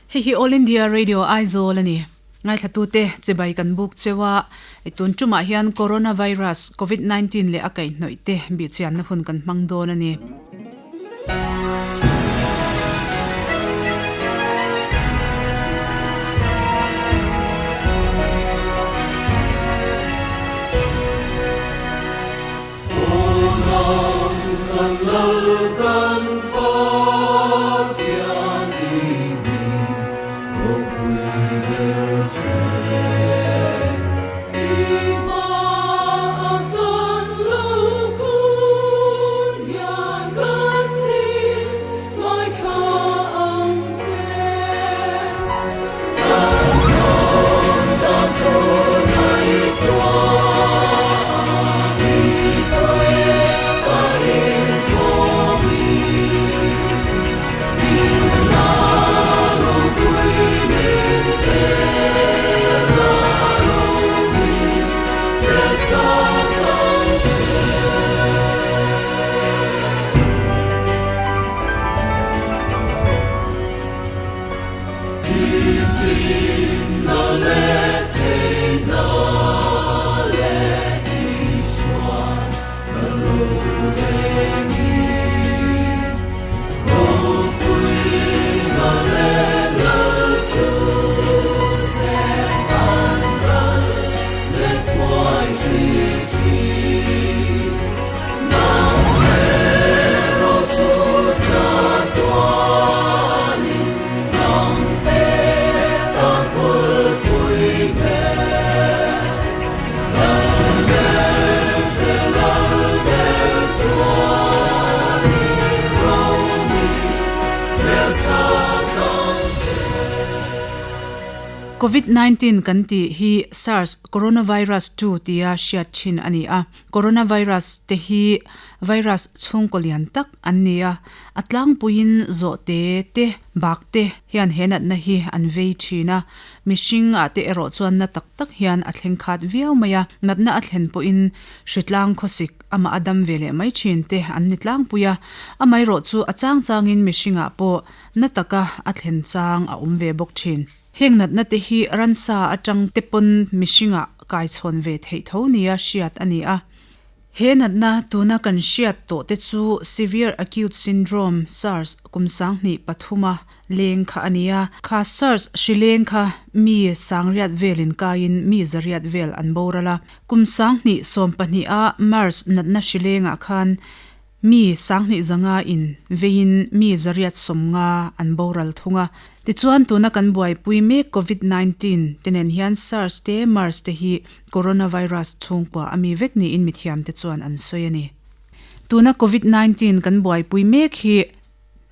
Hei hi All India Radio Aizawl a ni. Ngaithlatute chibai kan buk cheu a, tun tumah hian Coronavirus, Covid 19 leh a kaihhnawih te bihchianna hun kan hmang dawn a ni. Covid 19 kan tih hi SARS coronavirus 2 tia hriat thin a ni a. Coronavirus te hi virus chhungkaw lian tak an ni a, a tlangpuiin zawhte te, bak te hian he natna hi an vei thin a, mihring ah te erawh chuan na tak tak hian a thleng khat viau mai a, natna a thlen pawhin hritlang khawsik amah a dam ve leh mai thin te an ni tlangpui a, amaherawh chu a chang changin mihring ah pawh na taka a thlen chang a awm ve bawk thin. Heng natna te hi ransa atang te pawn mihring ah kaichhawn ve theih tho nia hriat a ni a. He natna tuna kan hriat tawh te chu Severe Acute Syndrome, SARS, kum 2003 a leng kha a ni a. Kha SARS hri leng kha mi sangriat velin kaiin mi zariat vel an boral a. Kum 2012 a MERS natna hri lengah khan Mi 20 zanga in veiin mi zariat 50 an boral thung a. Tichuan tuna kan buaipui mek Covid 19 te nen hian SARS te MERS te hi coronavirus chhungkua a mi vek niin mithiam te chuan an sawi a ni. Tuna Covid 19 kan buaipui mek hi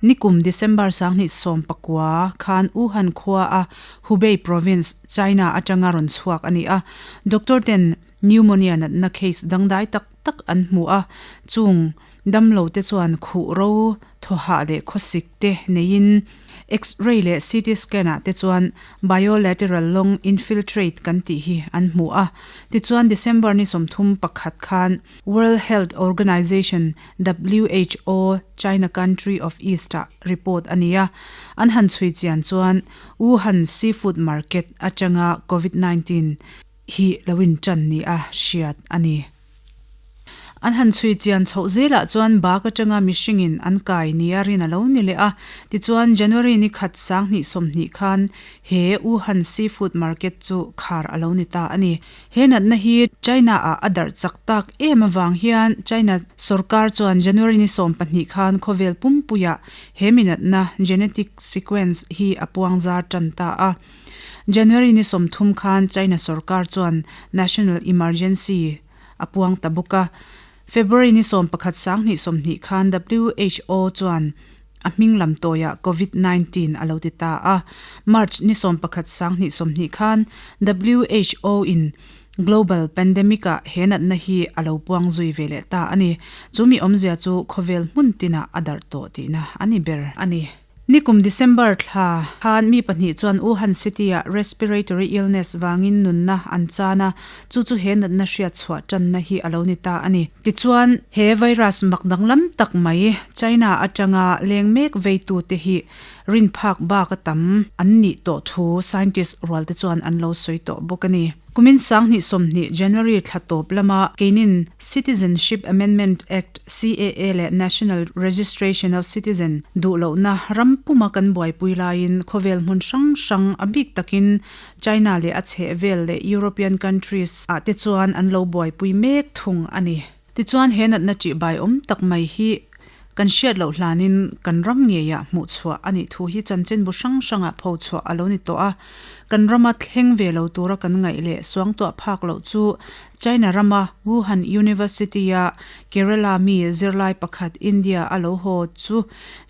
nikum December 2019 khan Wuhan khua a Hubei province, China atanga rawn chhuak a ni a. Doctor ten Pneumonia natna case dangdai tak tak an hmu a, chung damlo te chuan khuh ro thawhah leh khawsik te neiin X-ray leh CT scan ah te chuan biolateral lung infiltrate kan tih hi an hmu a. Tichuan December ni 31 khan World Health Organization, who, China country of East ah report a ni a, an han chhui chian chuan Wuhan seafood market atanga Covid 19 hi lo inṭan ni a hriat a ni. An han chhui chian chhoh zelah chuan bak aṭanga mihringin an kai nia rin a lo ni leh a, tichuan January ni khat 2020 khan he Wuhan Seafood Market chu khar a lo ni ta a ni. He natna hi China-ah a darh chak tak em avang hian China sorkar chuan January ni 12 khan khawvel pumpuiah he mi natna genetic sequence hi a puangzar ṭan ta a. January ni 30 khan China sorkar chuan national emergency a puang ta bawk a. February ni 11 2020 khan who chuan a hming lam tawiah Covid 19 a lo ti ta a. March ni 11 2020 khan who in global pandemic ah he natna hi a lo puang zui ve leh ta a ni. Chu mi awmzia chu khawvel hmun tinah a darh tawh tihna a ni ber a ni. Nikum December thla khan mi pahnih chuan Wuhan city-ah respiratory illness vangin nunna an chan a, chu chu he natna hriat chhuah tanna hi a lo ni ta a ni. Tichuan, he virus mak danglam tak mai China atanga leng mek veitute hi rin phak bak a tam an nih tawh thu scientist rualte chuan an lo sawi tawh bawk a ni. Kumin 2020 January thla tawp lama keinin Citizenship Amendment Act, CAA, leh National Registration of Citizen duh lohna ram puma kan buaipui laiin khawvel hmun hrang hrang a bik takin China leh a chhehvel leh European countries ah te chuan an lo buaipui mek thung a ni. Tichuan he natna ṭihbai awm tak mai hi kan hriat loh hlanin kan ram ngeiah hmuh chhuah a nih thu hi chanchinbu hrang hrangah pho chhuah a lo ni tawh a. Kan rama thleng ve lo tura kan ngaih leh suangtuah phak loh chu China rama Wuhan University-a Kerala mi zirlai pakhat India a lo haw chu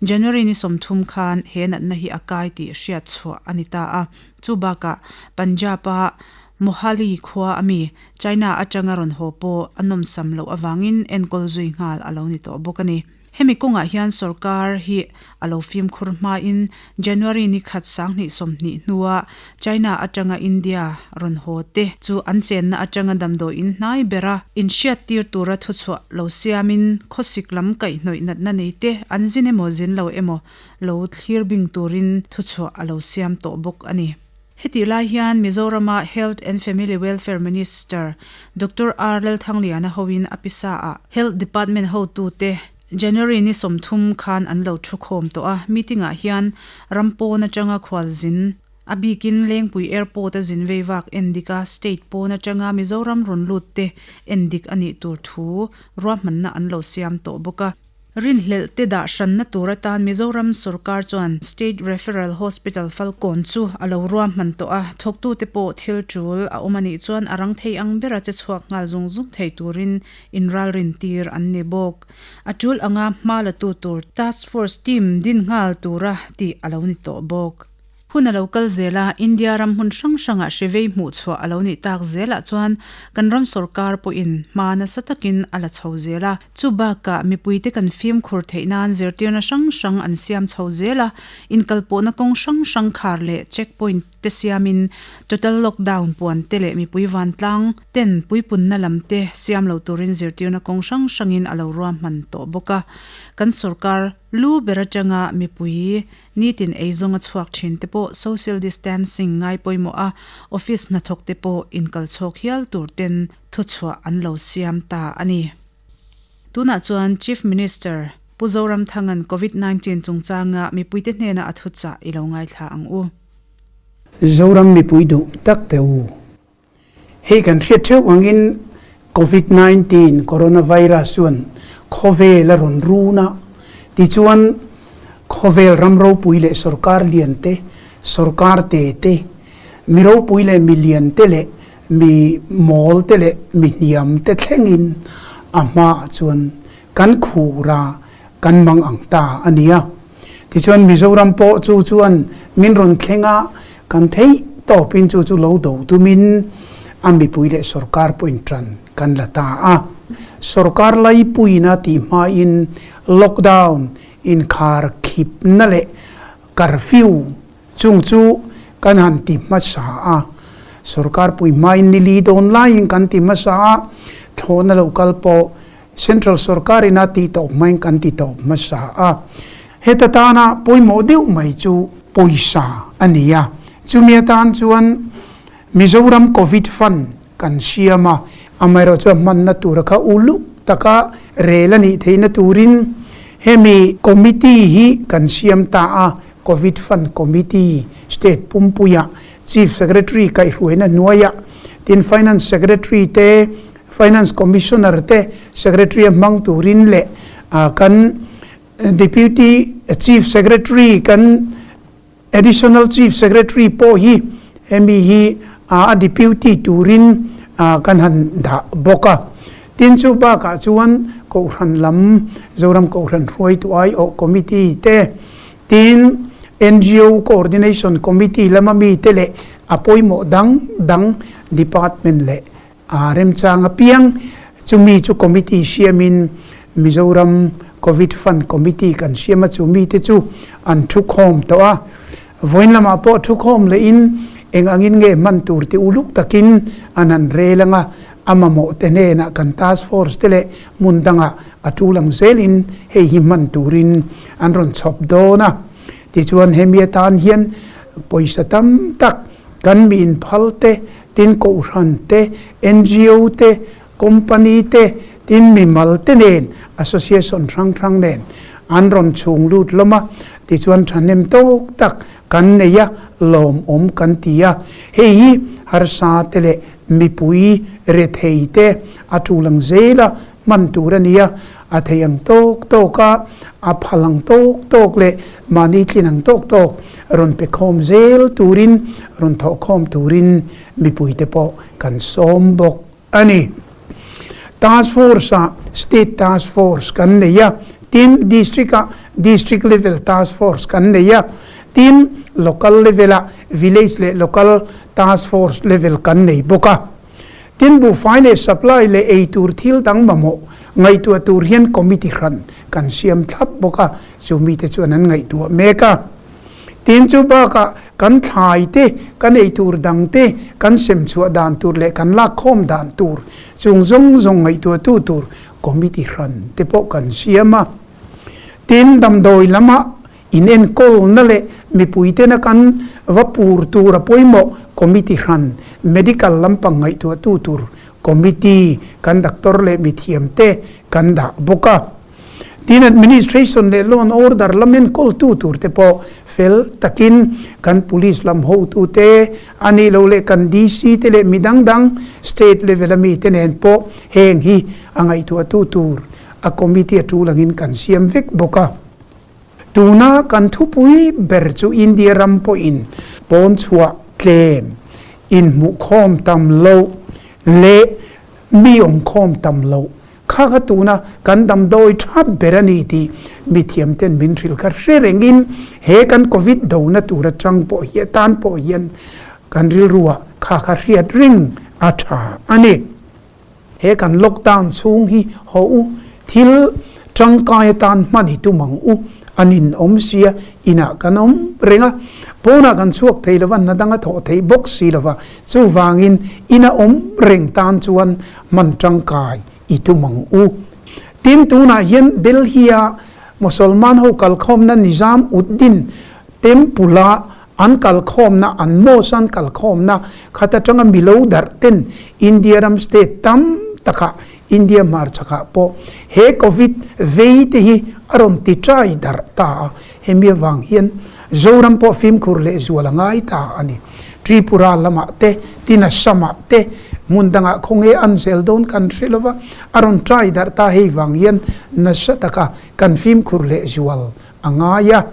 January ni 30 khan he natna hi a kai tih hriat chhuah a ni ta a. Chu bakah Punjab-a Mohali khua a mi, China atanga rawn haw pawh a nawmsam loh avangin enkawl zui nghal a lo ni tawh bawk a ni. Hemi kawngah hian sorkar hi a lo fimkhur hmain January ni khat 2020 hnua China atanga India rawn haw te chu an chenna atanga damdawiin hnai bera inhriattir tura thuchhuah lo siamin khawsik lam kaihhnawih natna nei te an zin emaw zin lo emaw lo thlir bing turin thuchhuah a lo siam tawh bawk a ni. Hetih lai hian Mizorama Health and Family Welfare Minister Doctor R Lalthangliana hoin a pisa ah Health Department hotute January ni 30 khan an lo thu khawm tawh a, meeting ah hian ram pawn atanga khualzin a bikin Lengpui Airport a zin vei vak endik a, state pawn atanga Mizoram rawn lut te endik a nih tur thu ruahmanna an lo siam tawh bawk a. Rinhlelh te dah hranna tur atan Mizoram sorkar chuan State Referral Hospital Falkawn chu a lo ruahman tawh a, thawktute pawh thil tul a awm a nih chuan a rang thei ang bera che chhuak nghal zung zung thei turin inralrin tir an ni bawk. A tul anga hma la tu tur Task Force team din nghal tura tih a lo ni tawh bawk. Hun a lo kal zel a, India ram hmun hrang hrangah hri vei hmuh chhuah a lo nih tak zelah chuan kan ram sorkar pawhin hma nasa takin a la chho zel a. Chu bakah mipuite kan fimkhur theih nan zirtirna hrang hrang an siam chho zel a, inkalpawhna kawng hrang hrang khar leh checkpoint te siamin total lockdown puan te leh mipui vantlang ten puipunna lam te siam lo turin zirtirna kawng hrang hrangin a lo ruahman tawh bawk a. Kan sorkar lu ber atanga mipui Nitin eizawng a chhuak thin te pawh social distancing ngai pawimawh a, office hnathawk te pawh inkalchhawk hial tur ten thuchhuah an lo siam ta a ni. Tunah chuan Chief Minister Pu Zoramthanga'n Covid 19 chungchanga mipuite hnena a thuchah i lo ngaithla ang u. Zoram mipui duh tak te u. Hei kan hriat theuh angin Covid 19 coronavirus chuan khawvel a rawn run a, tichuan khawvel ram ropui leh sorkar lian te, sorkar te te, mi ropui leh mi lian te leh mi mawl te leh mi hniam te thlengin a hmaah chuan kan khur a, kan mang ang ta a ni a. Tichuan Mizoram pawh chu chuan min rawn thleng a, kan theih tawpin chu chu lo do tumin a mipui leh sorkar pawhin tan kan la ta a. Sorkar laipuina tih hmain lockdown, inkhar khipna leh curfew chung chu kan han ti hmasa a. Sorkar pui hmain ni li dawn laiin kan ti hmasa a, thlawhna lo kal pawh Central sorkar in a tih tawp hmain kan ti tawp hmasa a. Heta tana pawimawh deuh mai chu pawisa a ni a. Chumi atan chuan Mizoram Covid Fund kan siam a. Amaherawh chuan hmanna tura kha uluk taka rel a nih theihna turin hemi committee hi kan siam ta a, Covid Fund Committee, State pumpuiah Chief Secretary kaihhruaina hnuaiah tin Finance Secretary te, Finance Commissioner te Secretary a hmang turin leh kan Deputy Chief Secretary kan Additional Chief Secretary pawh hi hemi hi a Deputy turin kan han dah bawk a. Tin chu bakah chuan Kohhran lam Zoram Kohhran Hruaitu Aiawh Committee te tin NGO Coordination Committee lama mite leh a pawimawh dang dang Department leh A remchang apiang chumi chu committee siamin Mizoram Covid Fund Committee kan siam a chu mite chu an thu khawm tawh a. Vawiin lamah pawh thu khawm lehin eng angin nge hman tur ti uluk takin an han rel ang a, a mamawh te hnenah kan task force te leh hmun dangah a tul ang zelin hei hi hman turin an rawn chhawp dawn a. Tichuan hemi atan hian pawisa tam tak kan mi inphal te, tin kohhran te, ngo te, Company te, tin mimal te nen, association hrang hrang nen an rawn chhung lut hlawm a, tichuan thahnem tawk tak kan nei a, lawmawm kan ti a. Hei hi harsa te leh mipui rethei te a tul ang zel a hman tur a ni a, a thei ang tawk tawk a, a phal ang tawk tawk leh mahni tlin ang tawk tawk rawn pe khawm zel turin, rawn thawhkhawm turin mipuite pawh kan sawm bawk a ni. Task Force-ah State Task Force kan nei a, tin District-ah District Level Task Force kan nei a, tin Local Level-ah Village leh Local Task Force Level kan nei bawk a. Tin buhfai leh supply leh ei tur thil dang mamawh ngaihtuah tur hian Committee hran kan siam thlap bawk a, chu mite chuan an ngaihtuah mek a. Tin chu bakah kan thlai te, kan ei tur dang te, kan sem chhuah dan tur leh kan lak khawm dan tur chung zawng zawng ngaihtuahtu tur committee hran te pawh kan siam a. Tin, damdawi lamah inenkawlna leh mipui tena kan va pur tur a pawimawh committee hran, medical lampang ngaihtuahtu tur committee kan doctor leh mithiam te kan dah bawk a. Tin, administration leh law and order lam enkawltu tur te pawh fel takin kan police lam hotute, a nih loh leh kan DC te leh mi dang dang state level a mi te nen pawh heng hi a ngaihtuahtu tur a committee a tul angin kan siam vek bawk a. Tuna kan thupui ber chu India ram pawhin pawn chhuah tlem, inhmuhkhawm tam loh leh mi awmkhawm tam loh Kha kha tuna kan damdawi tha ber a ni tih mithiamten min hrilh kha hre rengin he kan Covid dona tur atang pawh hi atan pawh hian kan rilruah kha kha hriat reng a tha a ni. He kan lockdown chhung hi haw u, thil tangkai atan hman hi tum ang u, an in awm sia, inah kan awm reng a, pawnah kan chhuak thei lova, hna dang a thawh theih bawk si lova, chuvangin ina awm reng tan chuan Hman tangkai i tum ang u. Tin, tunah hian Delhi-a Mosolman ho kalkhawmna Nizam Uddin Temple-a an kalkhawmna, an mosque an kalkhawmna khat atanga milo darh ten India ram state tam takah, India hmarchakah pawh he Covid vei te hi a rawn ti trai darh ta a. Hemi avang hian Zoram pawh fimkhur leh zual a ngai ta a ni. Tripura lamah te, tin Assam-ah te, hmun dangah khawnge an zel dawn kan hre lova, a rawn try darh ta hei vang hian nasa taka kan fimkhur leh zual a ngai a.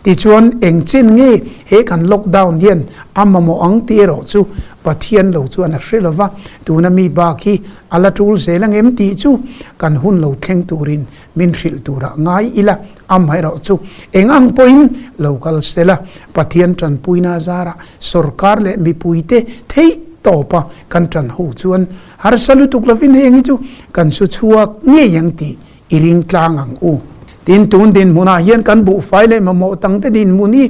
Tichuan eng chin nge he kan lockdown hian a mamawh ang tih erawh chu Pathian lo chuan a hre lova, tuna mi bak hi a la tul zel ang em tih chu kan hun lo thleng turin min hrilh turah ngai ila. Amaherawh chu eng ang pawhin lo kal se la, Pathian tanpuina zarah sorkar leh mipuite theih tawpa kan tan ho chuan harsa lutuk lovin heng hi chu kan su chhuak ngei ang tih i ring tlang ang u. Tin, tun dinhmunah hian kan buhfai leh mamawh tangte dinhmun hi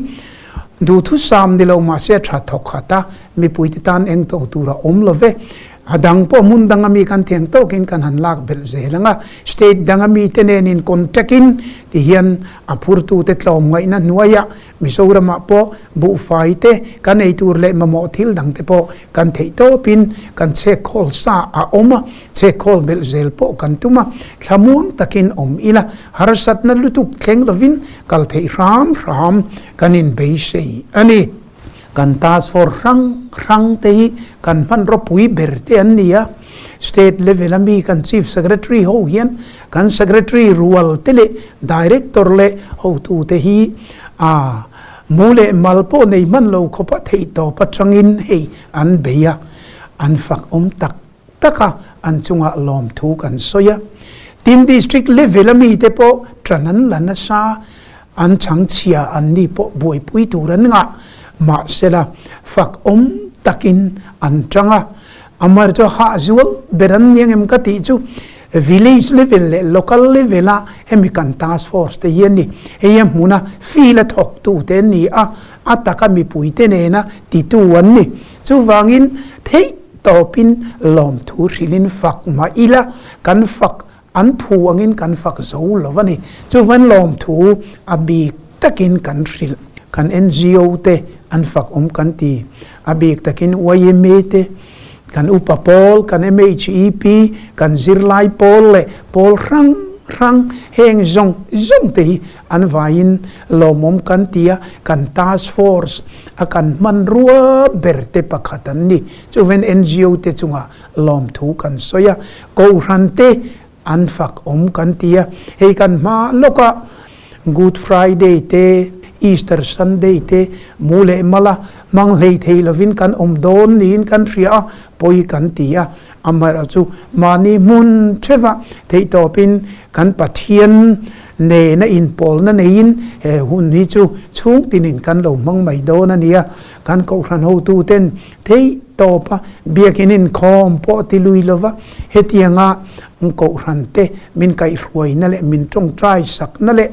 duhthusam ni lo mahse a tha thawk khat a, mipuite tan eng to tur a awm lo ve. A dang pawh hmun danga mi kan thiang tawkin kan han lak belh zel ang a, state danga mite nen in contact in ti hian a phurtute tlawm ngaihna hnuaiah Mizoramah pawh buhfai te kan ei tur leh mamawh thil dang te pawh kan theih tawpin kan chhek khawl sa a awm a, chhek khawl belh zel pawh kan tum a, thlamuang takin awm ila harsatna lutuk thleng lovin kal theih hram hram kan inbeisei a ni. Kan task force hrang hrang te hi kan hmanraw pui ber te an ni a, state level a mi kan chief secretary ho hian kan secretary rual te leh director leh hotu te hi a mu leh mal pawh nei hman lo khawp a theih tawp atangin hei an bei a, an fak awm tak tak a an chungah lawmthu kan sawi a. Tin district level a mi te pawh tan an la nasa. An chhangchhia an ni pawh buaipui tur an ngah, mahsela fak awm takin an tang a. Amar chu hahzual ber an ni angem ka tih chu Village level leh local level a hemi kan task force te hi an ni. Hei a hmuna field a thawk tu te an ni a, a taka mipui te nena titu an ni. Chuvangin theih tawpin lawmthu hrilhin fak mah ila kan fak an phu angin kan fak zo lo a ni. Chuvan lawmthu a bik takin kan hrilh. Kan NGO te an fak awm kan ti. A bik takin yma te, kan upa pawl, kan MHEP, kan zirlai pawl leh pawl hrang hrang heng zawng zawng te hi an vaiin lawmawm kan ti a, kan task force a kan hmanrua ber te pakhat an ni. Chuvan NGO te chungah lawmthu kan sawi a, Kohhran te an fak awm kan ti a, hei kan hma lawkah Good Friday te, Easter Sunday te mu leh mala hmang hlei thei lovin kan awm dawn niin kan hria a, pawi kan ti a, amaherawhchu chu mahni hmun theuha theihtawpin kan Pathian nena inpawlna neiin he hun hi chu chhungtinin kan lo hmang mai dawn a nia, kan Kohhran hotuten Theih tawp a, biakin inkhawm pawh ti lui lova, hetianga kohhran te min kaihhruaina leh min tawngtai sakna leh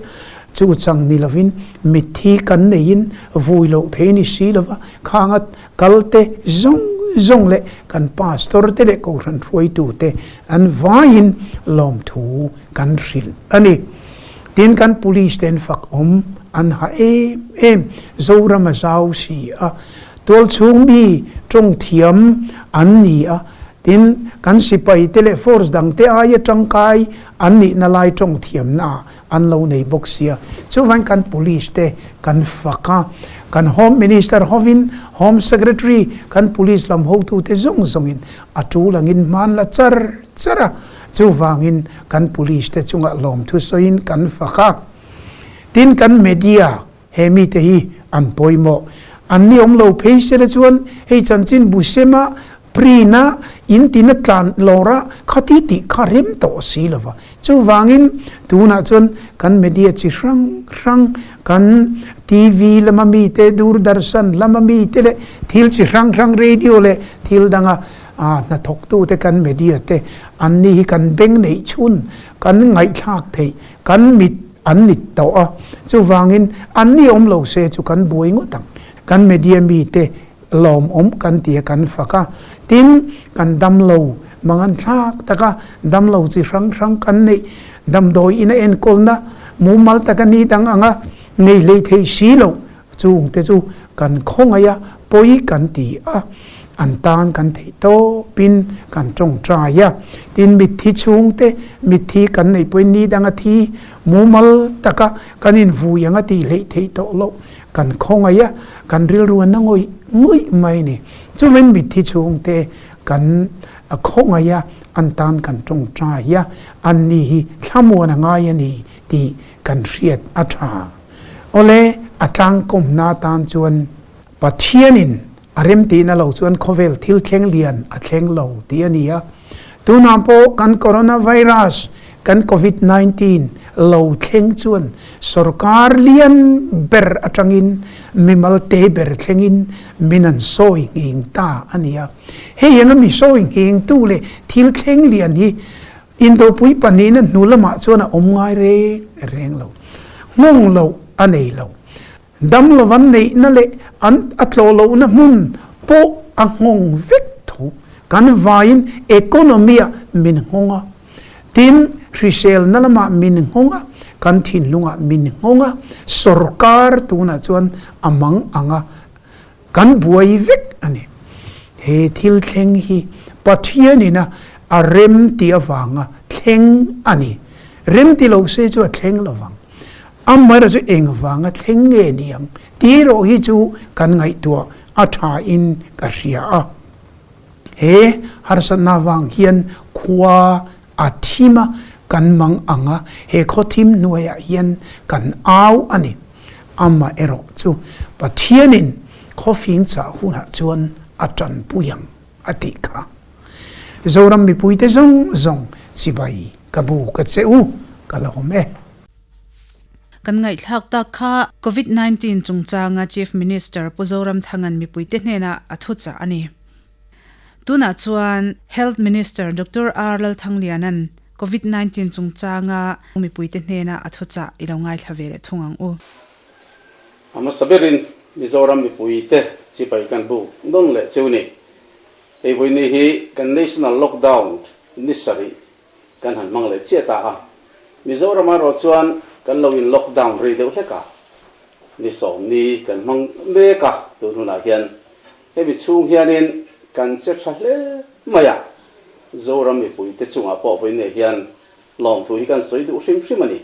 chu chang ni lovin mitthi kan neiin vui loh thei ni si lova, khanga kal te zawng zawng leh kan pastor te leh kohhran hruaitu te an vaiin lawmthu kan hrilh a ni. Tin, kan police te an fak awm an ha em em, Zoram a zau si a, Tualchhung mi tawng thiam an ni a, tin, kan sipai te leh force dang te aia tangkai an nihna lai tawng thiamna ah an lo nei bawk sia. Chuvangin kan police te kan fak a, kan Home Minister hovin Home Secretary kan police lam hotu te zawng zawngin a tul angin hman la char char a, chuvangin kan police te chungah lawmthu sawiin kan fak a. Tin, kan media He mite hi an pawimawh. An ni awm lo phei sela chuan hei chanchin bu sema print-a in tina tlan lawra khati tih kha rem tawh si lo va. Chuvangin tunah chuan kan media chi hrang hrang, kan TV lama mite, Doordarshan lama mite leh thil chi hrang hrang radio leh thil danga hnathawktute kan media te an ni hi kan beng neih chhun, kan ngaihthlak theih, kan mit an ni tawh a, chuvangin an ni awm lo se chu kan buai ngawt ang. Kan media mite lawmawm kan ti a, kan fak a, tin kan damlo mangan thlak taka damlo chi hrang hrang kan neih, damdawi ina enkawlna mumal taka ni dang anga nei hlei thei si lo Chungte chu kan khawngaih a, pawi kan ti a, an tan kan theih tawpin kan tawngtai a. Tin, mitthi chhungte, mitthi kan neih pawhin ni danga thi mumal taka kan invui anga tih hleih theih tawh loh kan khawngaih a, kan rilru a na ngawih ngawih mai a ni. Chuvin mitthi chhungte kan khawngaih a, an tan kan tawngtai a, anni hi thlamuan a ngai a ni tih kan hriat a tha. Awle, a tlangkawmna atan chuan Pathianin a remtihna lo chuan khawvel thil thleng lian a thleng lo tih a ni a. Tunah pawh kan coronavirus, kan covid 19 lo thleng chuan sorkar lian ber atangin mimal te ber thlengin min an sawi nghing ta a ni a. Hei anga mi sawi nghingtu leh thil thleng lian hi Indopui pahnihna hnu lamah chuan a awm ngai reng reng lo. Nghawng loh a nei lo. Dam lova neihna leh an a tlawh lohna hmun pawh a nghawng vek tho. Kan vaiin economy-ah min nghawng a, tin, hriselna lamah min nghawng a, kan thinlungah min nghawng a, sorkar tunah chuan a mang ang a, Kan buai vek a ni. He thil thleng hi Pathianin a a rem ti avanga thleng a ni. Rem ti lo se chu a thleng lo vang. Amaherawh chu engvanga thleng nge ni ang tih erawh hi chu kan ngaihtuah a thain ka hria a. He harsatna avang hian khua a thim a, kan mang ang a, he khaw thim hnuaiah hian kan au a ni. Amaherawh chu Pathianin khawfing chah hunah chuan a tanpui ang a tih kha. Zoram mipuite zawng zawng chibai ka bu ka che u, ka la awm e. Kan ngaihthlak tak kha Covid 19 chungchanga Chief Minister Pu Zoramthanga'n mipuite hnenah a thuchah a ni. Tunah chuan Health Minister Doctor R Lalthangliana'n. Covid 19 chungchanga mipuite hnena a thuchah i lo ngaithla ve leh thung ang u. A hmasa berin Mizoram mipuite chipai kan buk nawn leh cheu ni. Hei vawiini hi kan National Lockdown ni sarih kan han hmang leh chiah ta a. Mizoram erawh chuan kan lo in lockdown rei deuh hlek a, ni sawmni kan hmang mek a tun hunah hian. Hemi chhung hianin kan che tha hle mai a, Zoram mipuite chungah pawh vawiinah hian lawmthu hi kan sawi duh hrim hrim a ni.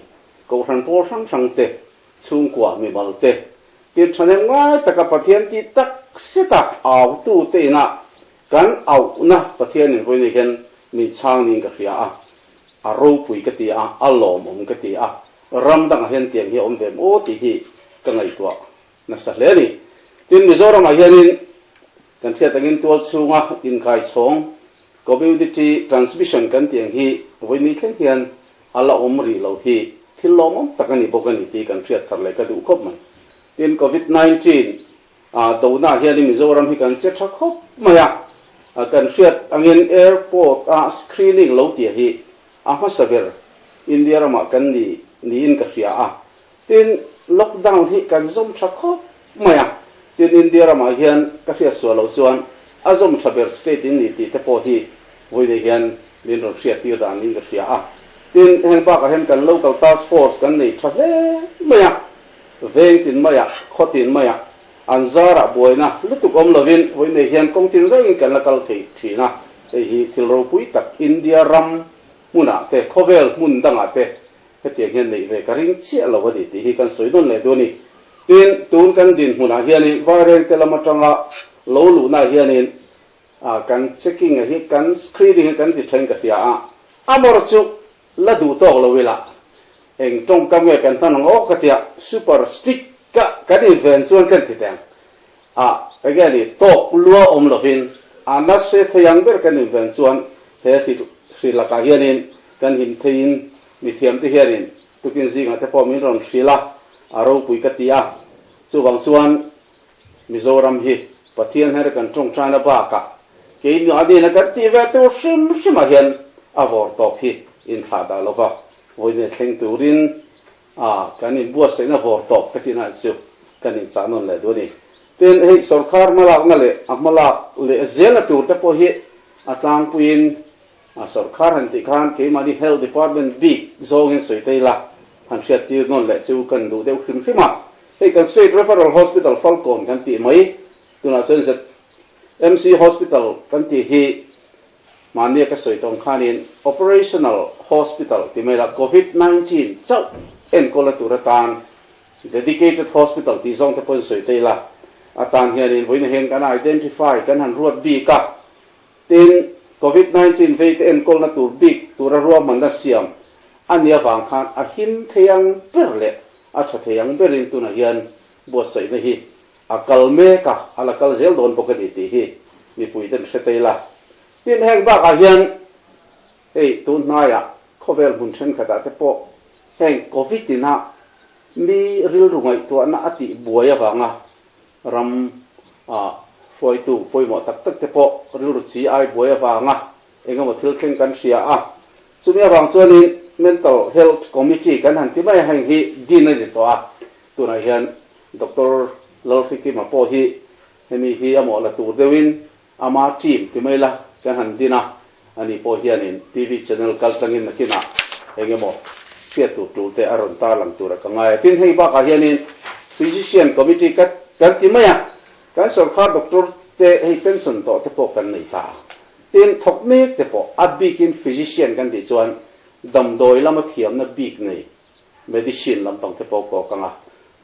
Kohhran pawl hrang hrang te, chhungkua mimal te, tir thahnem ngai taka Pathian tih tak seta autu te inah kan auhna Pathianin vawiinah hian min chhang niin ka hria a, a ropui ka ti a, a lawmawm ka ti a, ram dangah hian tiang hi a awm ve maw tih hi ka ngaihtuah nasa hle a ni. Tin, Mizoramah hianin kan hriat angin tual chhunga inkaichhawng, community transmission, kan tih ang hi vawiini thleng hian a la awm rih lo hi thil lawmawm tak a ni bawk a ni tih kan hriat thar leh ka duh khawp mai. Tin, Covid 19 ah donaah hianin Mizoram hi kan che tha khawp mai a, kan hriat angin airport a screening lo tih hi a hmasa ber India ramah kan ni niin ka hria a. Tin, lockdown hi kan zawm tha khawp mai a, tin India ramah hian ka hriat sual loh chuan a zawm tha ber state in ni tih te pawh hi vawiin hian min rawn hriat tir dan niin ka hria a. Tin, heng bakah hian kan local task force kan nei tha hle mai a, veng tin maiah, khaw tin maiah an zarah buaina lutuk awm lovin vawiin hian kawng tin rengin kan la kal thei thin a, hei hi thil ropui tak India ram hmunah te, khawvel hmun dangah te Hetiang hian neih ve ka ring chiah lo a ni tih hi kan sawi nawn leh duh a ni. Tin, tun kan dinhmunah hianin Vairengte lam atanga lo luhnaah hianin kan checking a hi kan screening hi kan ti thain ka hria a, a mawr chu la duh tawk lo ila eng tawngkam nge kan hman ang aw ka tia super strict ka kan inven chuan kan ti teng a, enge ni tawk lua awm lovin a nase thei ang ber kan inven chuan he hri lakah hianin kan him theiin Mithiamte hianin tukin zingah te pawh min rawn hrilh a, a ropui ka ti a. Chuvang chuan Mizoram hi Pathian hmel kan tawngtaina bakah keini a nihna kan tih ve tur hrim hrimah hian a vawr tawp hi inthlah dah lova vawiin thleng turin a kan inbuatsaihna vawr tawp ka tihna chu kan inchah nawn leh duh a ni. Tin, hei sorkar hmalakna leh a hmalak leh zelna tur te pawh hi a tlangpuiin A sorkar han tih khan keimahni Health Department bik zawngin sawi ta ila, han hriat tir nawn leh chu kan duh deuh hrim hrim a. Hei kan State Referral Hospital Falkawn kan tih mai, tunah chuan ZMC Hospital kan tih hi mahnia ka sawi tawng khanin Operational Hospital ti mai la, Covid 19 chauh enkawl a tur atan Dedicated Hospital tih zawng te pawhin sawi ta ila, atan hianin vawiin hian kan identify kan han ruat bik a. Tin, Covid 19 veite enkawlna tur bik tura ruahmanna siam a nih avang khan a him thei ang ber leh a tha thei ang berin tunah hian buatsaihna hi a kal mek a, a la kal zel dawn bawk a ni tih hi mipuiten hre ta ila. Tin, heng bakah hian hei tun hnaiah khawvel hmun thenkhatah te pawh heng Covid ina mi rilru ngaihtuahna a tih buai avanga Ram ah hruaitu pawimawh tak tak te pawh rilru chi ai buai avanga eng emaw thil thleng kan hria a, chumi avang chuanin Mental Health Committee kan han ti mai a, heng hi din a ni tawh a, tunah hian Doctor Lalhrikima pawh hi hemi hi a mawh la tur deuhin ama team ti mai la kan han din a, ani pawh hianin TV channel kal tlangin nakinah eng emaw hriat tur tul te a rawn tarlang tura ka ngai a. Tin, hei bakah hianin Physician Committee ka kan ti mai a, kan sorkar doctor te hei pension tawh te pawh kan nei ta a. Tin, thawk mek te pawh a bikin physician kan tih chuan damdawi lama thiamna bik nei medicine lampang te pawh kawk ang a.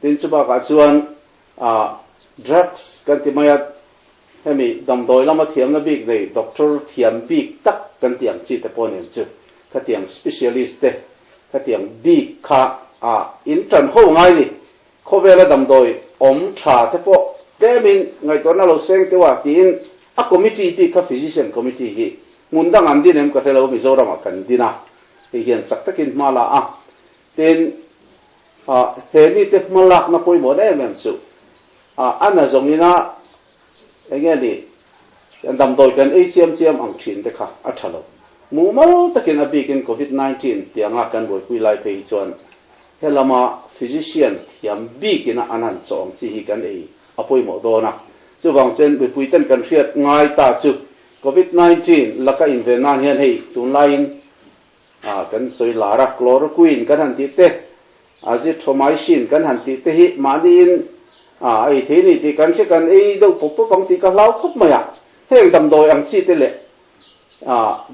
Tin, chubakah chuan ah drugs kan ti mai a, Hemi damdawi lama thiamna bik nei doctor thiam bik tak kan tih ang chi te pawh nen chu khatiang specialist te khatiang bik kha a in tan ho ngai ni. Khawvela damdawi awm tha te pawh tlemin ngaihtuahna lo seng teuh a tiin a committee bik kha physician committee hi hmun dang an din em ka hre lo Mizoramah kan din a, hei hian chak takin hma la a. Tin, he mite hma lakna pawimawh em em chu a na zawngin a eng nge ni, damdawi kan ei chiam chiam ang thin te kha a tha lo. Mumal takin a bikin Covid 19 tianga kan buaipui lai phei hi chuan helama physician thiam bikin a an han chawh ang chi hi kan ei a pawimawh dawn a. Chuvang chuan mipui ten kan hriat ngai ta chu Covid 19 laka inven nan hian hei tunlaiin kan sawi lar a, chloroquine kan han tih te, azithromycin kan han tih te hi mahniin a ei thei a ni tih kan hria kan ei deuh pawp pawp ang tih ka hlau khawp mai a. Heng damdawi ang chi te leh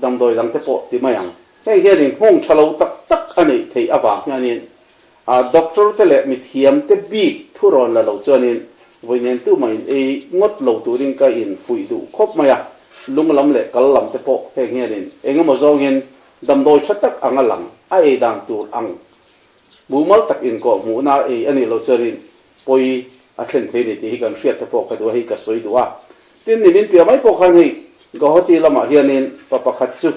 damdawi dang te pawh ti mai ang. Heng hianin nghawng tha lo tak tak a neih theih avang hianin doctor te leh mithiam te bik thu rawn la lo chuanin vawiin tumah in ei ngawt lo turin ka in fuih duh khawp mai a, lung lam leh kal lam te pawh heng hianin eng emaw zawngin damdawi tha tak anga lang a ei dan tur ang mumal tak inkawh hmuhna a ei a nih loh chuanin pawi a thlen thei a ni tih hi kan hriat te pawh ka duh a, hei ka sawi duh a. Tin, nimin piah mai pawh khan hei Guwahati lamah hianin pa pakhat chu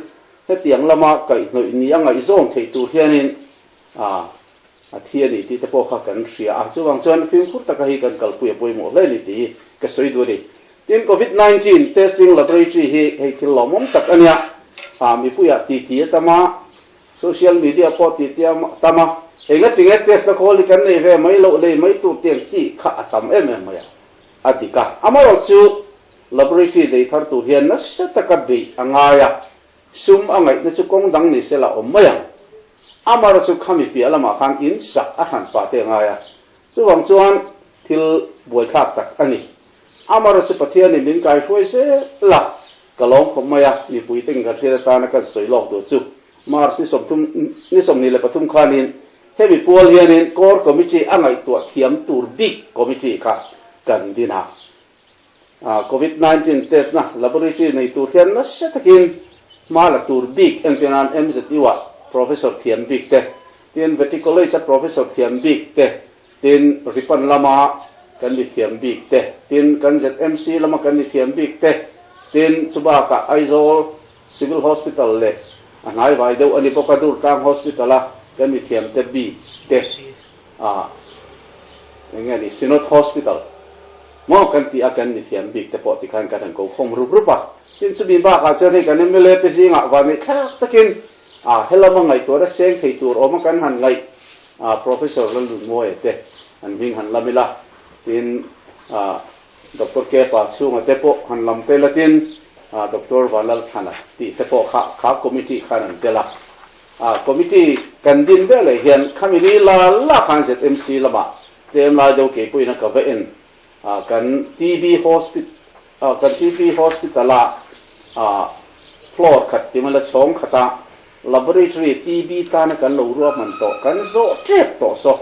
hetiang lama kaihhnawih ni a ngaihzawm theih tur hianin a a thi a ni tih te pawh kha kan hria a, chuvang chuan fimkhur taka hi kan kalpui a pawimawh hle a ni tih hi ka sawi duh a ni. Tin, Covid 19 testing laboratory hi hei thil lawmawm tak a nia, a mipuiah titi a tam a, social media pawh titi a tam a, engatinge test na khawl hi kan nei ve mai loh lei mai tur tiang chi kha a tam em em mai a, a dik a. Amaherawhchu laboratory nei thar tur hian nasa taka beih a ngai a, Sum a ngaihna chu kawng dang ni sela awm mai ang. Amara chu khami piah lamah khan in sak a hran pah te a ngai a. Chuvang chuan thil buaithlak tak a ni. Amara chu Pathianin min kai hruai zel a, ka lawm khawp mai a, mipui teng kan hriat atana kan sawi lawk duh chu March ni sawmthum ni 23 khanin hemi pual hianin Core Committee a ngaihtuah thiam tur bik committee kha kan din a. Covid 19 test na laboratory nei tur hian nasa takin hma la tur bik entir nan MZU ah Professor thiam bik te, tin Vety College a Professor thiam bik te, tin Ripan lama kan mi thiam bik te, tin kan ZMC lama kan mi thiam bik te, tin chubakah Aizawl Civil Hospital leh a hnaivai deuh a ni bawk a Durtlang Hospital a kan mi thiam te bik te. A enge ni Synod Hospital maw kan tih a kan mithiam bik te pawh tikhan kan han ko khawm rup rup a, tin chumi bakah chuan hei kan mla te zingah vanneih thlak takin a helama ngaihtuahna seng thei tur awma kan han ngaih a Professor Lalnunmawia te an hming han lam ila tin a Doctor Kepa chhunga te pawh han lam tel a tin a Doctor Vanlalthana tih te pawh kha kha committee khan an tel a. A committee kan din ber leh hian khami ni la la khan ZMC lamah tlem lai deuh kei pawhin a ka va en a, kan TB hospital kan TB hospital a floor khat ti maila chhawng khata laboratory TB tana kan lo ruahman tawh kan zawh tep tawh saw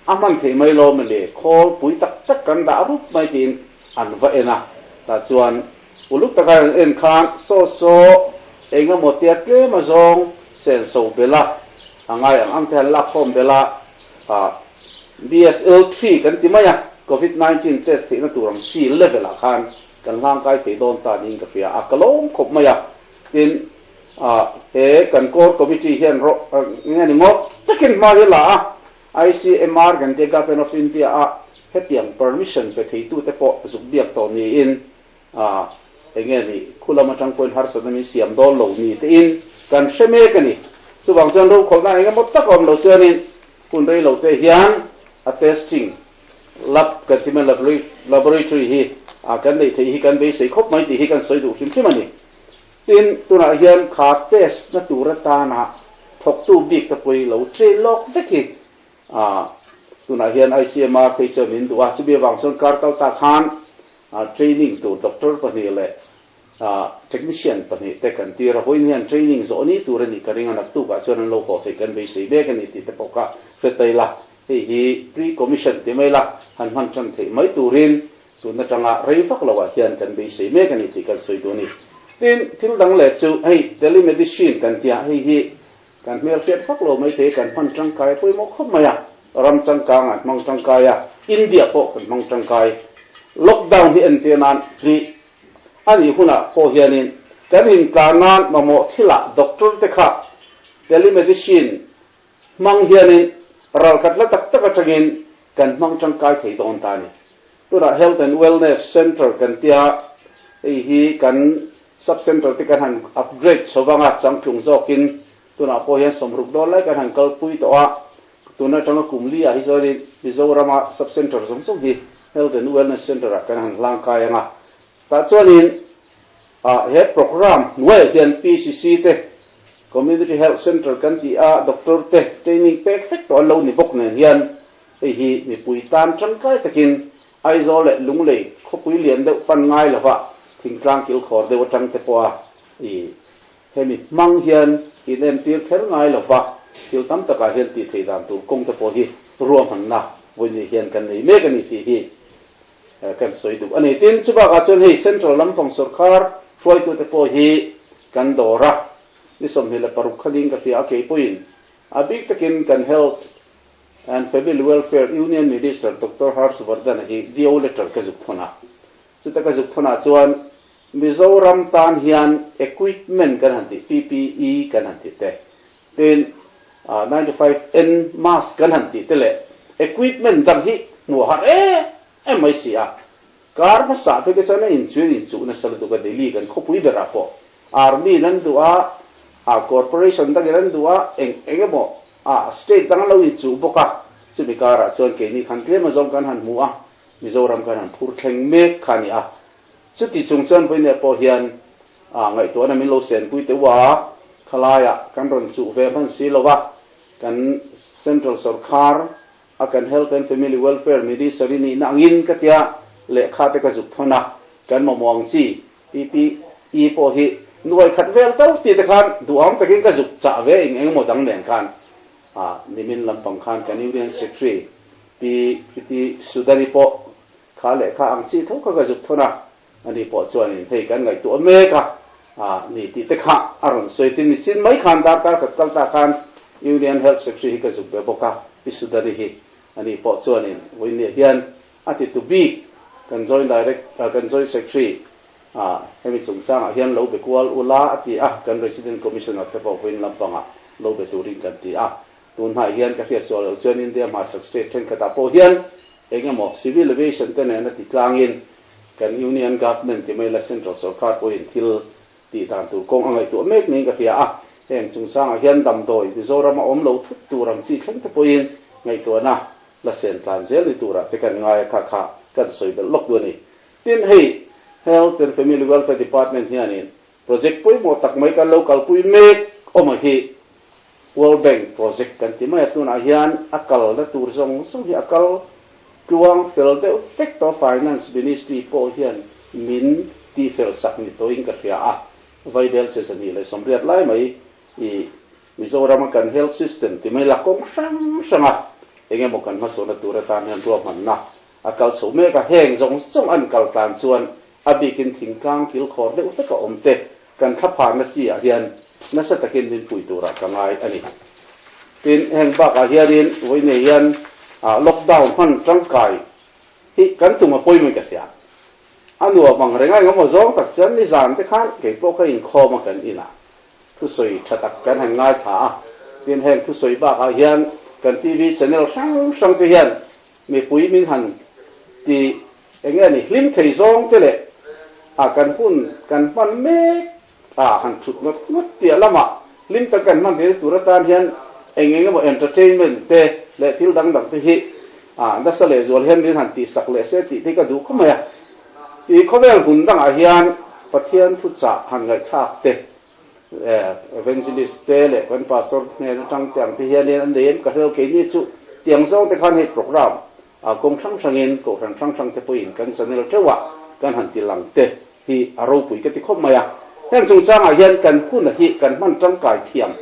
a hman theih mai lo mawle khawl pui tak tak kan dah rup mai tiin an va en a, tah chuan Uluk taka an en khan saw saw eng emaw tia tlem a zawng senso belh a, a ngai ang ang te han lak khawm belh a, ah BSL three kan ti mai a, Covid 19 test theihna tur ang chi level ah khan kan hlangkai thei dawn ta niin ka hria a, ka lawm khawp mai a, tin ah he kan core committee hian rawh nge ni ngawt takin hma hi la a, ICMR kan tia Government of India ah hetiang permission pe theitute pawh zuk biak tawh niin A, enge ni, khu lam atang pawhin harsatna min siam dawn lo ni tiin kan hre mek a ni. Chuvang chuan rokhawlhna eng emaw tak a awm lo chuanin hun rei lo te hian a testing lab kan ti mai laboratory hi a kan neih theih hi kan beisei khawp mai tih hi kan sawi duh hrim hrim a ni. Tin, tunah hian kha test na tur atana thawktu bik te pawh hi lo train lawk vek hi a tunah hian ICMR phei chuan min duh a, chumi avang chuan kar kal ta khan Training tur doctor pahnih leh technician pahnih te kan tir a, vawiin hian training zawh ni tur a nih ka ring a, naktukah chuan an lo haw theih kan beisei mek a ni tih te pawh kha hre ta ila, hei hi pre-commission ti mai la, han hman tan theih mai turin tun atanga rei vak loah hian kan beisei mek a ni tih kan sawi duh a ni. Tin, thil dang leh chu hei telemedicine kan tia, hei hi kan hmelhriat vak lo mai thei, kan hman tangkai a pawimawh khawp mai a, ram changkang an hmang tangkai a, India pawh kan hmang tangkai. Lockdown hi entir nan hlih a nih hunah pawh hianin kan intlan nan mamawh thilah doctor te kha telemedicine hmang hianin ralkhat la tak tak atangin kan hmang tangkai thei dawn ta a ni. Tunah Health and Wellness Centre kan tia, hei hi kan. Sub Centre te kan han upgrade chho vang a, changtlung zawkin tunah pawh hian sawmruk dawn lai kan han kalpui tawh a, tun atanga kum li ah hi chuanin Mizorama Sub Centre zawng zawng hi Health and Wellness Centre ah kan han hlangkai ang a, tah chuanin ah he programme hnuaiah hian PCC te Community Health Centre kan tih a doctor te training pek vek tawh an lo ni bawk nen hian hei hi mipui tan tangkai takin Aizawl leh Lunglei khawpui lian deuh pan ngai lova thingtlang kilkhawr deuh atang te pawha i hemi hmang hian inentir kher ngai lova thil tam takah hian tih theih dan tur kawng te pawh hi ruahmanna vawiin hian kan nei mek a ni tih hi kan sawi duh a ni. Tin, chubakah chuan hei Central lampang sawrkar hruaitute pawh hi kan dawr a, ni 26 kha ding ka hria a, kei pawhin a bik takin kan Health and Family Welfare Union Minister Doctor Harsh Vardhan-a hi DO letter ka zuk thawn a. Chuta ka zuk thawnah chuan Mizoram tan hian equipment kan han tih, PPE kan han tih te, tin 95N mask kan han tih te leh equipment dang hi hmuh a har em em mai si a. Kar hmasa phei te chuan a inchuin inchuh nasa lutuk a, Delhi kan khawpui berah pawh Army in an duh a, Corporation dangin an duh a, eng eng emaw A state dang lo inchuh bawk a, chumi karah chuan keini khan tlem azawng kan han hmu a, Mizoram kan han phur thleng mek kha a ni a. Chuti chung chuan vawiinah pawh hian a ngaihtuahna min lo senpui teuh a, khalaiah kan rawn chuh ve hman si lo va, kan Central sawrkhar a kan Health and Family Welfare Minister i nihna angin ka tia lehkha te ka zuk thawn a, kan mamawh ang chi PPE pawh hi nuai khat vel tal ti te khan duham takin ka zuk chah ve eng eng emaw dang nen khan a nimin lampang khan kan Union Secretary Pi Priti Sudani pawh kha lehkha ang chi tho kha ka zuk thawn a, ani pawh chuanin hei kan ngaihtuah mek a a ni tih te kha a rawn sawi tin nichin mai khan darkar khat kal ta khan Union Health Secretary hi ka zuk ve bawk a, Pi Sudani hi ani pawh chuanin vawiinniah hian A ti tu bik kan joint direct kan joint secretary hemi chungchangah hian lo be kual ula a ti a, kan resident commissioner te pawh vawiin lampangah lo be turin kan ti a. Tun hnaih hian ka hriat sual loh chuan India hmarchhak state thenkhatah pawh hian eng emaw civil aviation te nena ti tlangin kan union government ti mai la central sorkar pawhin thil tih dan tur kawng a ngaihtuah mek niin ka hria a. Heng chungchangah hian damdawi Mizorama awm lo thut tur ang chi thleng te pawhin ngaihtuahna La sen tlan zel ni turah te kan ngai a kha kha kan sawi belh lawk duh a ni. Tin, hei Health and Family Welfare Department hianin project pawimawh tak mai kan lo kalpui mek awm a hi World Bank project kan ti mai a, tunah hian a kalna tur zawng zawng hi a kal tluang fel deuh vek tawh a, Finance Ministry pawh hian min tihfel sak ni tawhin ka hria a, Vaibel che 280 lai mai i Mizorama kan health system ti mai la kawng hrang hranga eng emaw kan hmasawnna tur atan hian ruahmanna a kal chho mek a, heng zawng zawng an kal tlan chuan a bikin thingtlang kilkhawr deuh hleka awm te kan thlapharna chi ah hian nasa takin min pui turah ka ngai a ni. Tin, heng bakah hianin vawiinei hian lockdown hman tangkai hi kan tum a pawimawh ka hria. A nuam ang reng a, eng emaw zawng tak chuan nizan te khan kei pawh ka inkhawm a kan inah Thusawi tha tak kan han ngaithla a, tin heng thusawi bakah hian kan TV channel hrang hrang te hian mipui min han ti eng nge ni hlim thei zawng te leh a kan hun kan hman mek a han thut ngawt ngawt piah lamah hlim tak kan hman thei tur atan hian eng eng emaw entertainment te leh thil dang dang te hi a nasa leh zual hian min han tihsak leh se tih te ka duh khawp mai a. I khawvel hmun dangah hian Pathian thuchah han ngaihthlak te, Evangelist te leh kan Pastor hnen atang te ang te hianin an nei em ka hrelo keini chu tiang zawng te khan hei program kawng hrang hrangin kohhran hrang hrang te pawhin kan channel teuhah kan han ti lang te hi a ropui ka ti khawp mai a. Heng chungchangah hian kan hun hi kan hman tangkai thiam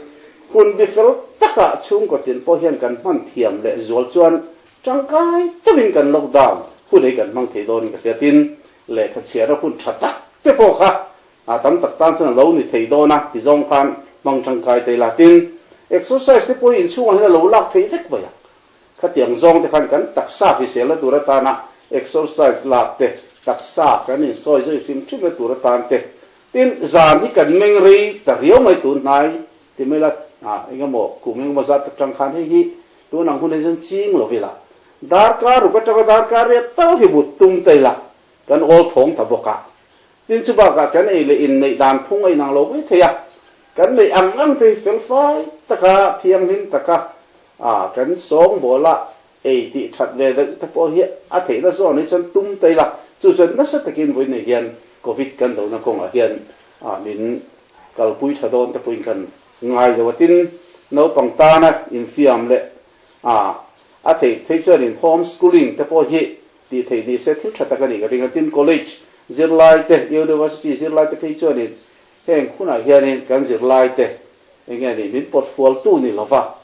hun bifel takah chhungkaw tin pawh hian kan hman thiam leh zual chuan Tangkai takin kan lockdown hun hi kan hmang thei dawnin ka hria. Tin, lehkha chhiarna hun tha tak te pawh kha a tam tak tan chuan a lo ni thei dawn a ti zawng khan hmang tangkai ta ila. Tin, exercise te pawh hi inchhungah hian a lo lak theih vek mai a. Khatiang zawng te khan kan taksa hriselna tur atana exercise lak te, taksa kan insawi zui hrim hrimna tur atan te. Tin, zan hi kan meng rei ta riau mai tun hnai ti mai la, engemaw kum engemaw zat atang khan hei hi Tun ang hun hi chuan ching lo ila, darkar ruk atanga darkar riat tal hi but tum ta ila, kan awl thawng ta bawk a. Tin chu bakah kan ei leh in neih dan phung a inang lo mai thei a, kan neih ang ang te hi felfai taka thianghlim taka kan sawngbawl a ei tih that ve deuh te pawh hi a theihna zawn hi chuan tum ta ila, chu chuan nasa takin vawiinah hian Covid kan lohna kawngah hian min kalpui tha dawn te pawhin kan ngai lo a. Tin, naupang tana infiam leh a theih phei chuanin home schooling te pawh hi tih theih ni se thil tha tak a nih ka ring a. Tin, college zirlai te, university zirlai te phei chuanin heng hunah hianin kan zirlai te eng nge ni min pawt fualtu ni lova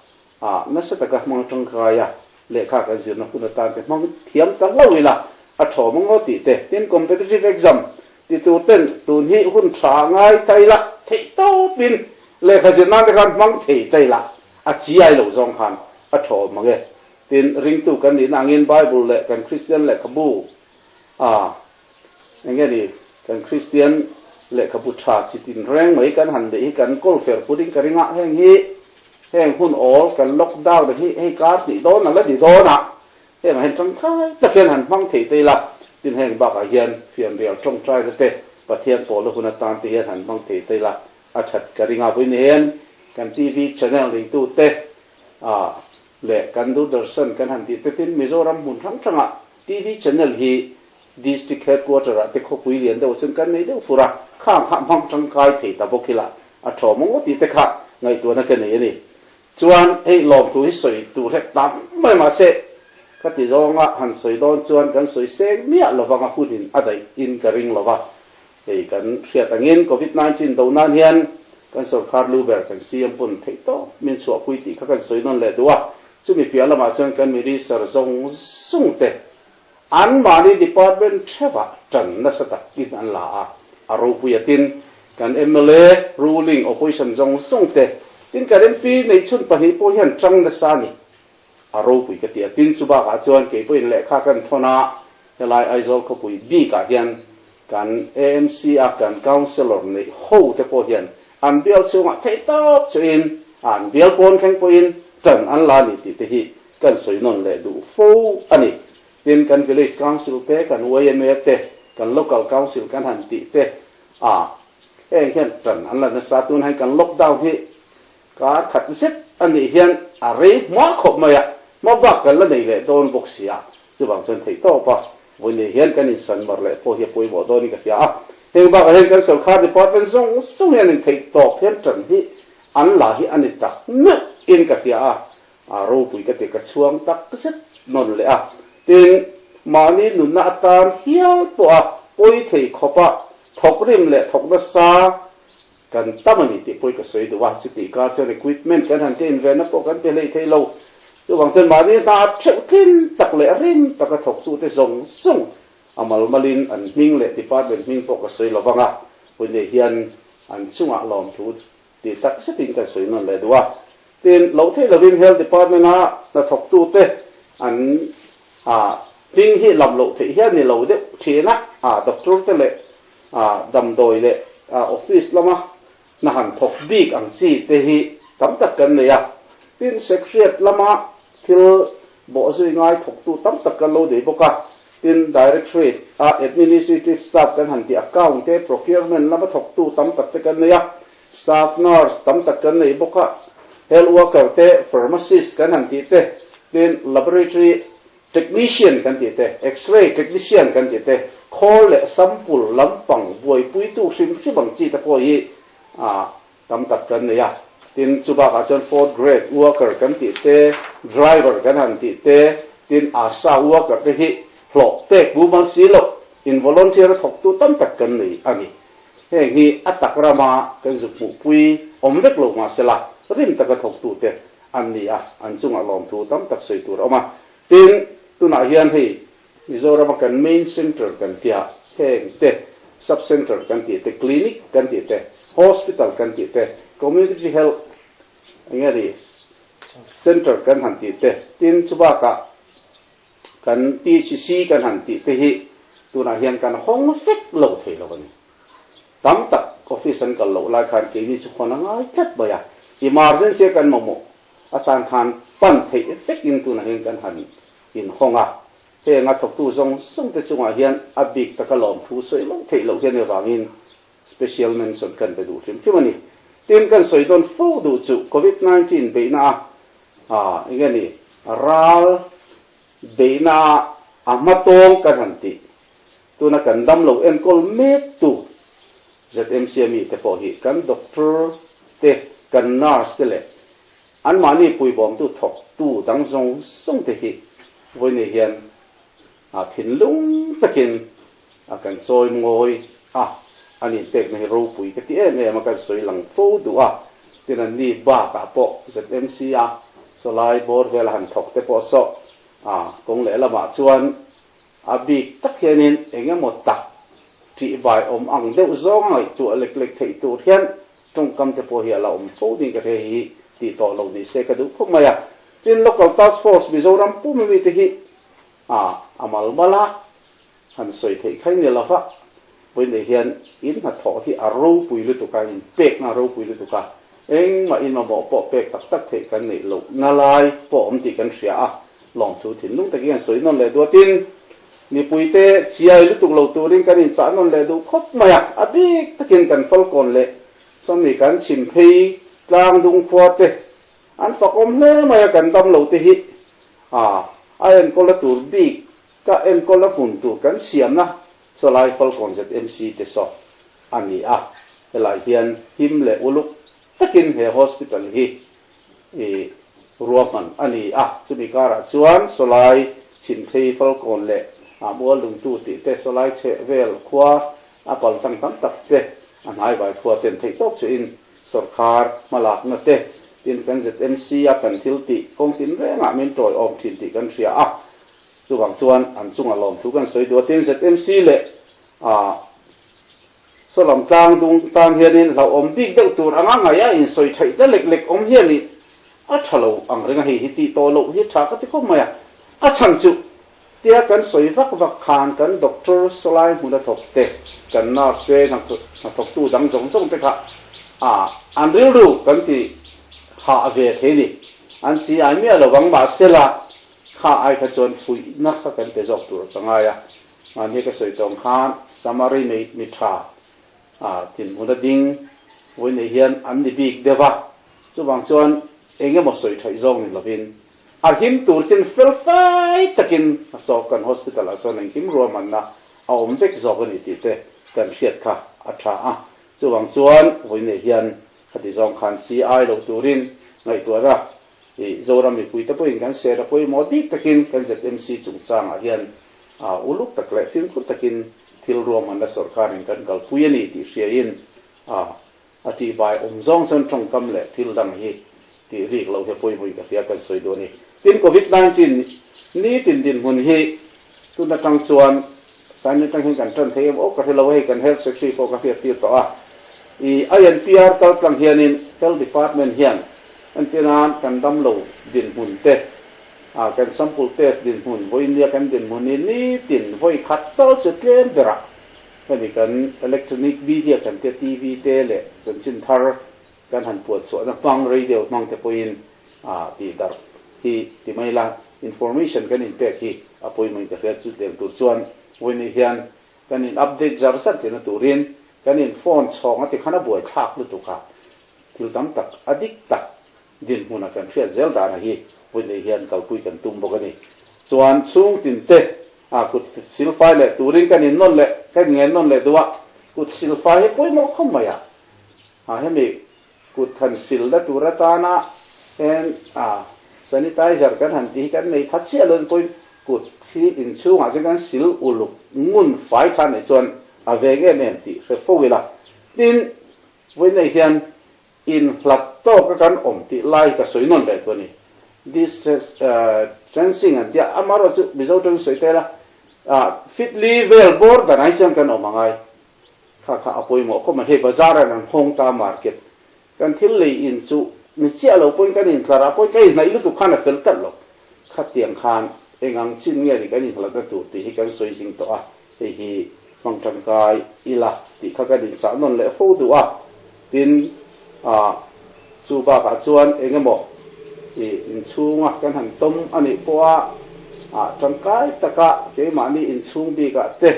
A nasa taka hmang tangkai a, lehkha kan zirna hun atan te hmang thiam ta hlauh ila a thaw mang aw tih te, tin competitive exam ti tur ten tun hi hun tha ngai ta ila theih tawpin lehkha zir nan te khan hmang thei ta ila a chiai lo zawng khan a thaw mang e. Tin ringtu kan nihna angin Bible leh kan Kristian lehkhabu a enge ni kan Kristian lehkhabu tha chi tin reng mai kan han neih hi kan kawl fer put in ka ring a, heng hi heng hun awl kan lockdown hi hei kar hnih dawn a la ni dawn a, hengah hian tangkai tak hian han hmang thei te ila, tin heng bakah hian fianrial tawngtai na te Pathian pawlna hun atan te hian han hmang thei te ila a that ka ring a, vawiin hian kan TV channel neitu te ah leh kan Doordarshan kan han tih te tin Mizoram hmun hrang hrangah TV channel hi District Headquarter ah te khawpui lian deuh chuan kan nei deuh fur a, khang kha hmang tangkai thei ta bawk ila a thaw maw tih te kha ngaihtuahna ka nei a ni. Chuan hei lawmthu hi sawi tur he tam mai mahse ka ti zawnga han sawi dawn chuan kan sawi seng miah lovang a hunin a daih in ka ring lova. Hei kan hriat angin Covid 19 do nan hian kan sorkar lu ber kan CM pawn theih tawp min chhuahpui tih kha kan sawi nawn leh duh a, chumi piah lamah chuan kan minister zawng zawng te anmahni department theuhah tan nasa takin an la a, a ropui a tin kan mla ruling opposition zawng zawng te tin kan MP neihchhun pahnih pawh hian tang nasa a ni. A ropui ka ti a, tin chu bakah chuan kei pawhin lehkha kan thawn a, helai Aizawl khawpui bikah hian kan AMC a kan Councillor neih ho te pawh hian an bial chhungah theih tawp chuhin an bial pawn thleng pawhin tan an la ni tih te hi kan sawi nawn leh duh fo a ni. Tin kan Village Council te, kan yma te, kan Local Council kan han tih te a heng hian tan an la nasa. Tun hian kan lockdown hi Kar khat zet a nih hian a rei hma khawp mai a, hma bak kan la nei leh dawn bawk si a, chuvang chuan theih tawp a, vawiin hian kan insan mar leh pawh hi a pawimawh dawnin ka hria a, heng bakah hian kan sorkar department zawng zawng hian intheih tawp hian tan hi an la hi a ni tak meuh in ka hria a, a ropui ka ti ka chhuang tak zet nawn leh a, tin mahni nunna atan hial pawh a pawi thei khawp a, thawkrim leh thawk nasa Kan tam a ni tih pawh i ka sawi duh a, chutih kar chuan equipment kan han te invenna pawh kan pe hlei thei lo. Chuvang chuan mahni hna theuh tlin tak leh rim taka thawktute zawng zawng a mal malin an hming leh department hming pawh ka sawi lo vang a, vawiin hian an chungah lawmthu tih tak zetin kan sawi nawn leh duh a. Tin, loh theih lovin Health Department-a hnathawktute an hming hi lam loh theih hian ni lo deuh thin a, doctor te leh Damdawi leh office lama hna han thawk bik ang chi te hi tam tak kan nei a, tin secretariat lama thil bawhzui ngai thawktu tam tak kan lo nei bawk a, tin directorate a administrative staff kan han tih account te procurement lama thawktu tam tak te kan nei a, staff nurse tam tak kan nei bawk a, health worker te pharmacist kan han tih te, tin laboratory Technician kan tih te, X-ray technician kan tih te, khawl leh sample lampang buaipuitu hrim hrim ang chi te pawh hi tam tak kan nei a. Tin, chu bakah chuan fourth grade worker kan tih te, driver kan han tih te, tin ASHA worker te hi hlawh pek mumal si loh in volunteer a thawktu tam tak kan nei a ni. Heng hi a tak rama kan zuk hmuhpui awm vek lo mahsela rim taka thawktute an ni a, an chungah lawmthu tam tak sawi tur a awm a. Tin, tunah hian hei Mizorama kan main centre kan tia, heng te, sub centre kan tih te, clinic kan tih te, hospital kan tih te, community health eng nge ni centre kan han tih te, tin chubakah kan THC kan han tih te hi tunah hian kan hawng vek lo thei lo a ni. Tam tak office an kal loh lai khan keini chu khawn a ngai tlat mai a, emergency a kan mamawh atan khan pan theih vek in tunah hian kan han inhawng a. Heng a thawktu zawng zawng te chungah hian a bik taka lawmthu sawi loh theih loh hian avangin special mention kan pe duh hrim hrim a ni. Tin, kan sawi dawn fo duh chu Covid 19 beihna a a eng nge ni ral beihna a a hmatawng kan han tih tuna kan damlo enkawl mek tu ZMC a mite pawh hi kan doctor te kan nurse te leh anmahni puibawmtu thawktu dang zawng zawng te hi Vawiinei hian a thinlung takin a kan chawi ngawi a, an inpekna hi ropui ka ti em em a, kan sawi lang fo duh a, tin an ni bakah pawh ZMC a sawlai bawr vela han thawk te pawh saw a kawng leh lamah chuan a bik tak hianin eng emaw tak ṭihbai awm ang deuh zawnga ngaihtuah lek lek theih tur hian Tawngkam te pawh hi a la awm fo ding ka hria hi tih tawh lo ni se ka duh khawp mai a. Tin, Local Task Force Mizoram pum ami te hi a a mal mal a, han sawi theih khai ni lova, vawiin hian in hnathawh hi a ropui lutuk a, in pekna a ropui lutuk a, engmah in mamawh pawh pek tak tak theih kan neih loh na lai pawh awm tih kan hria a, lawmthu thinlung takin an sawi nawn leh duat in, Mipuite chiai lutuk lo turin kan inchah nawn leh duh khawp mai a, a bik takin kan Falkawn leh sawmi kan chhim phei tlang dung khua te an fakawm hle mai a, kan dam lo te hi a a enkawlna tur bik ka enkawlna hmun tur kan siamna chawlai Falkawn ZMC te saw a ni a, helai hian him leh uluk takin he hospital hi i ruahman a ni a, chumi karah chuan sawlai chhimphei Falkawn leh Mual Lungtu tih te sawlai chheh vel khua a pal tang tam tak te a hnaivai khua ten theih tawk chuhin sawrkhar hmalakna te tin kan ZMC a kan thil tih kawng tin rengah min tawiawm thin tih kan hria a, chuvang chuan an chunga lawmthu kan sawi duh a, tin ZMC leh Saw lam tlang dung tan hianin hlauhawm bik deuh tur anga ngaih a insawi theih te lek lek awm hian ih a tha lo ang reng a, hei hi tih tawh loh hi tha ka ti khawp mai a. A chhan chu tia kan sawi vak vak khan kan doctor sawlai hmun a thawk te, kan nurse te, hnathawktu dang zawng zawng te kha a an rilru kan ti hah ve thei ni. An chi ai miah lo vang mahsela kha ai kha chuan fuihna kha kan pe zawk tur ka ngai a. Mahni ka sawi tawng khan Samari mi mi tha a tinhmun a ding vawi nei hian an ni bik deuh a, chuvang chuan eng emaw sawi thaih zawng ni lovin a him tur chin fel fai takin a sawk kan hospital ah chuan engkim ruahmanna a awm vek zawk a ni tih te kan hriat kha a tha a, chuvang chuan vawi nei hian khati zawng khan chi ai lo turin ngaihtuahna I Zoram mipuite pawhin kan ser a pawimawh bik takin kan ZMC chungchangah hian uluk tak leh fimkhur takin thil ruahmanna sawrkarin kan kalpui a ni tih hriain a tihbai awm zawng chuan tawngkam leh thil dang hi tih rik loh hi a pawimawhin ka hria kan sawi duh a ni. Tin, Covid 19 nitin dinhmun hi tun atang chuan Sign atang hian kan tan thei em aw ka hre lo a, hei kan Health Secretary pawh ka hriat tir tawh a. I INPR kaltlang hianin Health Department hian Entir nan kan damlo dinhmun te, kan sample test dinhmun, vawiin nia kan dinhmun hi nitin vawi khat tal chu tlem berah hemi kan electronic media kan tia TV te leh chanchin thar kan han puan chhuahna hmang radio hmang te pawhin tih darh hi ti mai la information kan inpek hi a pawimawhin ka hria chu tiang tur chuan vawiin hian kan in update zar zar theihna turin kan in phone chhawng a ti khan a buaithlak lutuk a. Thil tam tak a dik tak dinhmuna kan hriat zel dana hi vawiin hian kalpui kan tum bawk a ni. Chuan chhung tinte a kut silfai leh turin kan innawn leh kan inngennawn leh duh a, kut silfai hi pawimawh khawp mai a, a hemi kut han silna tur atana hen a sanitizer kan han tih hi kan nei pha chiah lo in pawhin kut hi inchhungah chuan kan sil uluk ngun fai tha neih chuan a veng em em tih hre fo ila. Tin, Vawiinei hian inhlat tawka kan awm tih lai ka sawi nawn leh tu a ni. Distancing an tia, amaherawh chu Mizo tawngin sawi ta ila, fit li vel bawr dan ai chuan kan awm a ngai. Kha kha a pawimawh khawp mai. Hei bazar an an hawng ta market kan thil lei in chu ni chiah lo pawhin kan intlar ah pawhin ka inhnaih lutuk khan a fel tlat lo. Khatiang khan eng ang chin nge ni kan inhlatna tur tih hi kan sawi zing tawh a. Hei hi hmang tangkai ila tih kha kan insah nawn leh fo duh a, tin ah chu bakah chuan eng emaw ih inchhunga kan han tawm a nih pawha Ah tangkai taka keimahni inchhung bikah te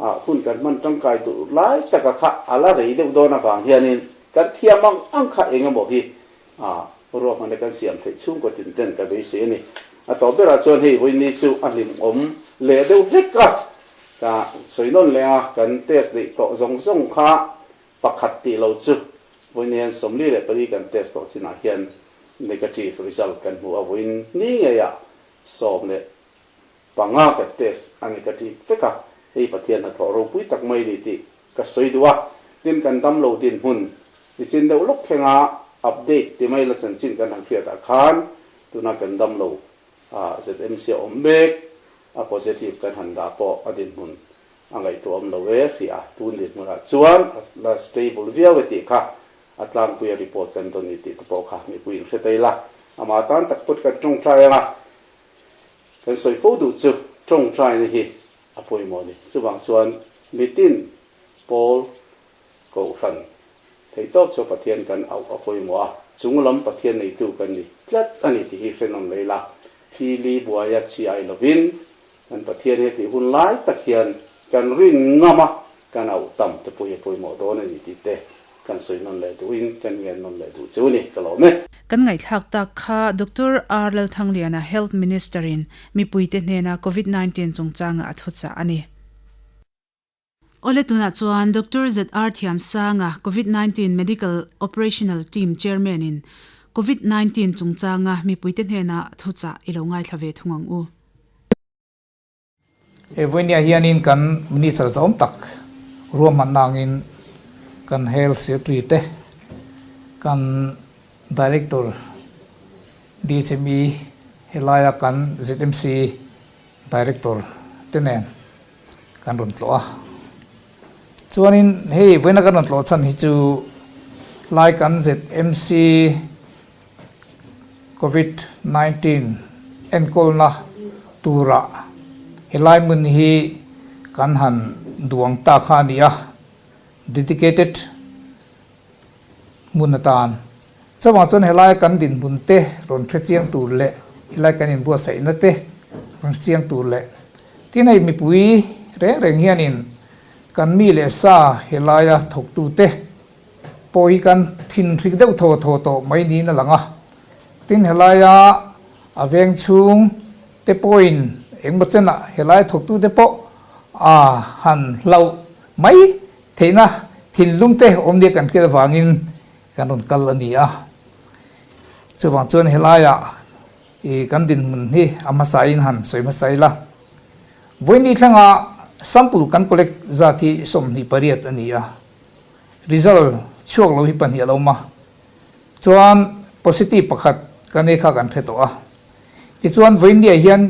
ah hun kan hman tangkai duh lai taka kha a la rei deuh dawn avang hianin kan thiam ang ang kha eng emaw hi ah ruahmanna kan siam theih chhungkaw tin ten ka beisei a ni. A tawp berah chuan hei vawiin chu a hlimawm leh deuh hlek a, ka sawi nawn leh a, kan test neih tawh zawng zawng kha pakhat tih lo chu vawiin hian 44 kan test tawh chinah hian negative result kan hmu a, vawiin ni ngeiah 15 kan test a negative vek a, hei Pathian hnathawh ropui tak mai ni tih ka sawi duh a, tin kan damlo dinhmun nichin deuh lawk thlenga update ti mai la chanchin kan han hriatah khan tuna kan damlo ZMC a awm mek a positive kan han dah pawh a dinhmun a ngaihtuah awm lo e hria tun dinhmunah chuan a la stable viau e tih kha a tlangpuia report kan dawn ni tih te pawh kha mipui in hre thei la, amah tan tak pawt kan tawngtai anga kan sawi fo duh chu tawngtaina hi a pawimawh a ni. Chuvang chuan mitin pawl kohhran theihtawp chu Pathian kan auh a pawimawh a, chunglam Pathian neitu kan ni tlat a ni tih hi hrenawn lei la, phili buaia chi ai lovin Kan Pathian he tih hun lai tak hian kan rin ngam a, kan auh tam te pawh hi a pawimawh dawn a ni tih te kan sawi nawn leh duhin kan ngen nawn leh duh chu a ni, ka lawm e. Kan ngaihthlak tak kha Doctor R Lalthangliana Health Minister in mipuite hnena Covid 19 chungchanga a thuchah a ni. Awle tunah chuan Doctor ZR Thiamsanga Covid 19 Medical Operational Team Chairman in Covid 19 chungchanga mipuite hnena thuchah i lo ngaithla ve thung ang u. He vawinia hianin kan Minister zawm tak ruahmanna angin kan Health Secretary te, kan Director DHME helaia kan ZMC Director te nen kan rawn tlawh a. Chuanin hei vawiina kan rawn tlawh chhan hi chu lai kan ZMC Covid 19 enkawlna tura helai hmun hi kan han duang ta kha a ni a, dedicated hmun atan. Chuvang chuan helai kan dinhmun te rawn hre chiang tur leh helai kan inbuatsaihna te rawn hre chiang tur leh tin hei mipui reng reng hianin kan mi leh sa helaia thawktute pawh hi kan thin hrik deuh thaw thaw tawh mai niin a lang a. Tin, helaia a veng chhung te pawhin engmaw chenah helai thawktute pawh a han hlauh mai theihna thinlung te awm nia kan hriat avangin kan rawn kal a ni a. Chuvang chuan helaia i kan dinhmun hi a hmasain han sawi hmasa ila. Vawiini thlanga sample kan collect zat hi 28 a ni a. Result chhuak lo hi pahnih a lo awm a, chuan positive pakhat kan ei kha kan hre tawh a. Tichuan vawiinniah hian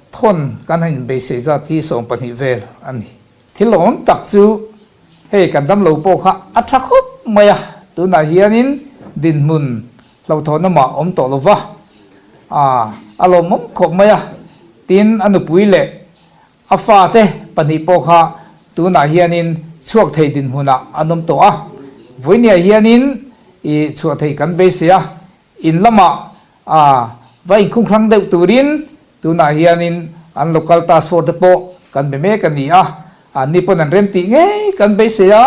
thawn kan han inbeisei zat hi 12 vel a ni. Thil awm tak chu hei kan damlo pawh kha a tha khawp mai a, tunah hianin dinhmun hlauhthawn amah awm tawh lo va, a lawmawm khawp mai a, tin a nupui leh A fate pahnih pawh kha tunah hianin chhuak thei dinhmunah an awm tawh a, vawinia hianin i chhuah theih kan beisei a, in lamah a va inkhunghrang deuh turin tunah hianin an local task force te pawh kan be mek a ni a, anni pawn an remtih ngei kan beisei a,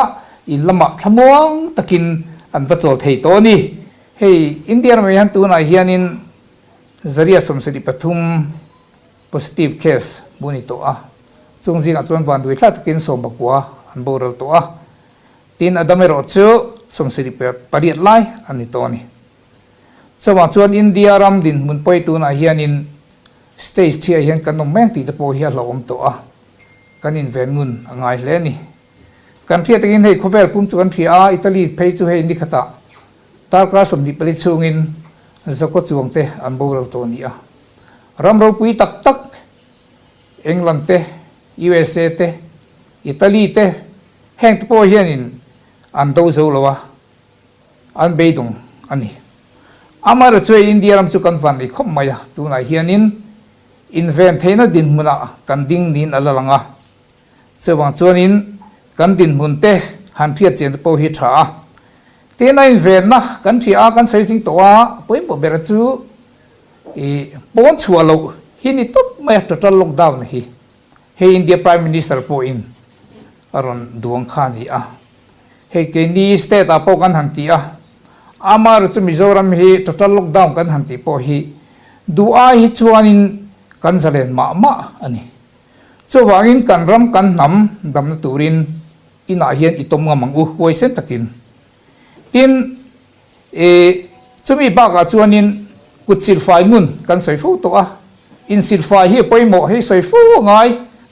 in lamah thlamuang takin an va chawl thei tawh a ni. Hei India ramah hian tunah hianin zaria 73 Positive case bu ni tawh a, chung zingah chuan vanduai thlak takin 19 an boral tawh a, tin a dam erawh chu 78 lai an ni tawh a ni. Chuvang chuan India ram dinhmun pawi tunah hianin stage thiah hian kan awm mek tih te pawh hi a hlauhawm tawh a, kan inven ngun a ngai hle a ni. Kan hriat takin hei khawvel pum chu kan hria a, Italy phei chu hei nikhatah darkar 24 chhungin zakaw chuangte an boral tawh a ni a. Ram ropui tak tak England te, USA te, Italy te heng te pawh hianin an do zo lo a, an beidawng a ni. Amaherawhchu hei India ram chu kan van nei khawp mai a, tunah hianin inven theihna dinhmunah kan ding niin a la lang a. Chuvang chuanin kan dinhmun te han hriat chian te pawh hi tha a. Tin a invenna kan hria a, kan sawi zing tawh a, pawimawh ber chu I pawn chhuah loh hi ni tawp mai a total lockdown hi. Hei India Prime Minister pawhin a rawn duang kha a ni a. Hei keini state ah pawh kan han ti a, amaherawhchu chu Mizoram hi total lockdown kan han tih pawh hi duh ai hi chuanin kan zalen mah mah a ni. Chuvangin kan ram kan hnam damna turin inah hian i tawm ngam ang u huaisen takin. Tin, e, chumi bakah chuanin kut silfai ngun kan sawi fo tawh a, insilfai hi a pawimawh hei sawi fo a ngai,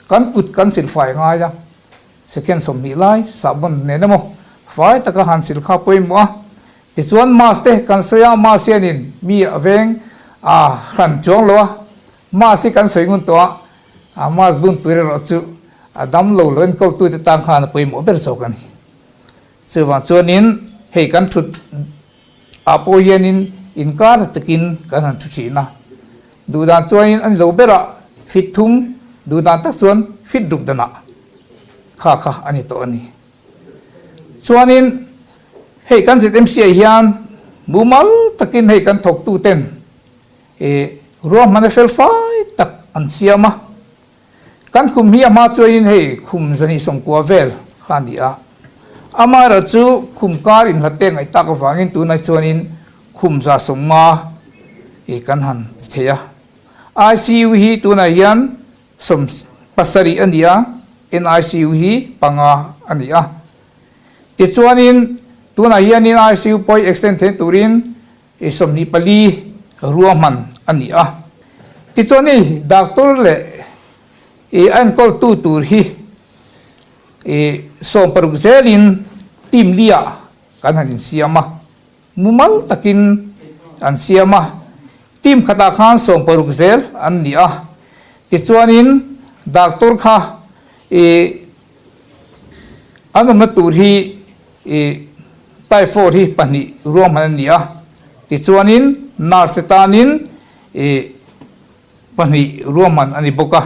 kan kut kan silfai a ngai a, second 20 lai sahbawn nen emaw fai taka han sil kha a pawimawh a, tichuan mask te kan sawi a, mask hianin mi a veng a hran chuang lo a, mask hi kan sawi ngun tawh a, a mask bun tur erawh chu a damlo lo enkawltute tan khan a pawimawh ber zawk a ni. Chuvang chuanin hei kan thut ah pawh hianin inkar takin kan han thu thin a, duh dan chuanin a ni lo berah fit thum, duh dan tak chuan fit ruk danah kha kha a ni tawh a ni. Chuanin hei kan ZMC ah hian mumal takin hei kan thawktu ten ih ruahmanna fel fai tak an siam a. Kan khum hi a hma chuanin hei khum 290 vel kha a ni a, amaherawh chu khum kar inhlat te ngaih tak avangin tunah chuanin khum 150 i kan han ti thei a. ICU hi tunah hian 70 a ni a, NICU hi panga a ni a. Tichuanin tunah hianin ICU pawh hi extend theih turin I 24 ruahman a ni a. Tichuan i doctor leh i a enkawltu tur hi i 16 zelin team liah kan han insiam a, mumal takin an siam a. Team khatah khan 16 zel an ni a. Tichuanin doctor kha i an awmna tur hi i typhoid hi pahnih ruahman a ni a, tichuanin nurse te tanin i pahnih ruahman a ni bawk a,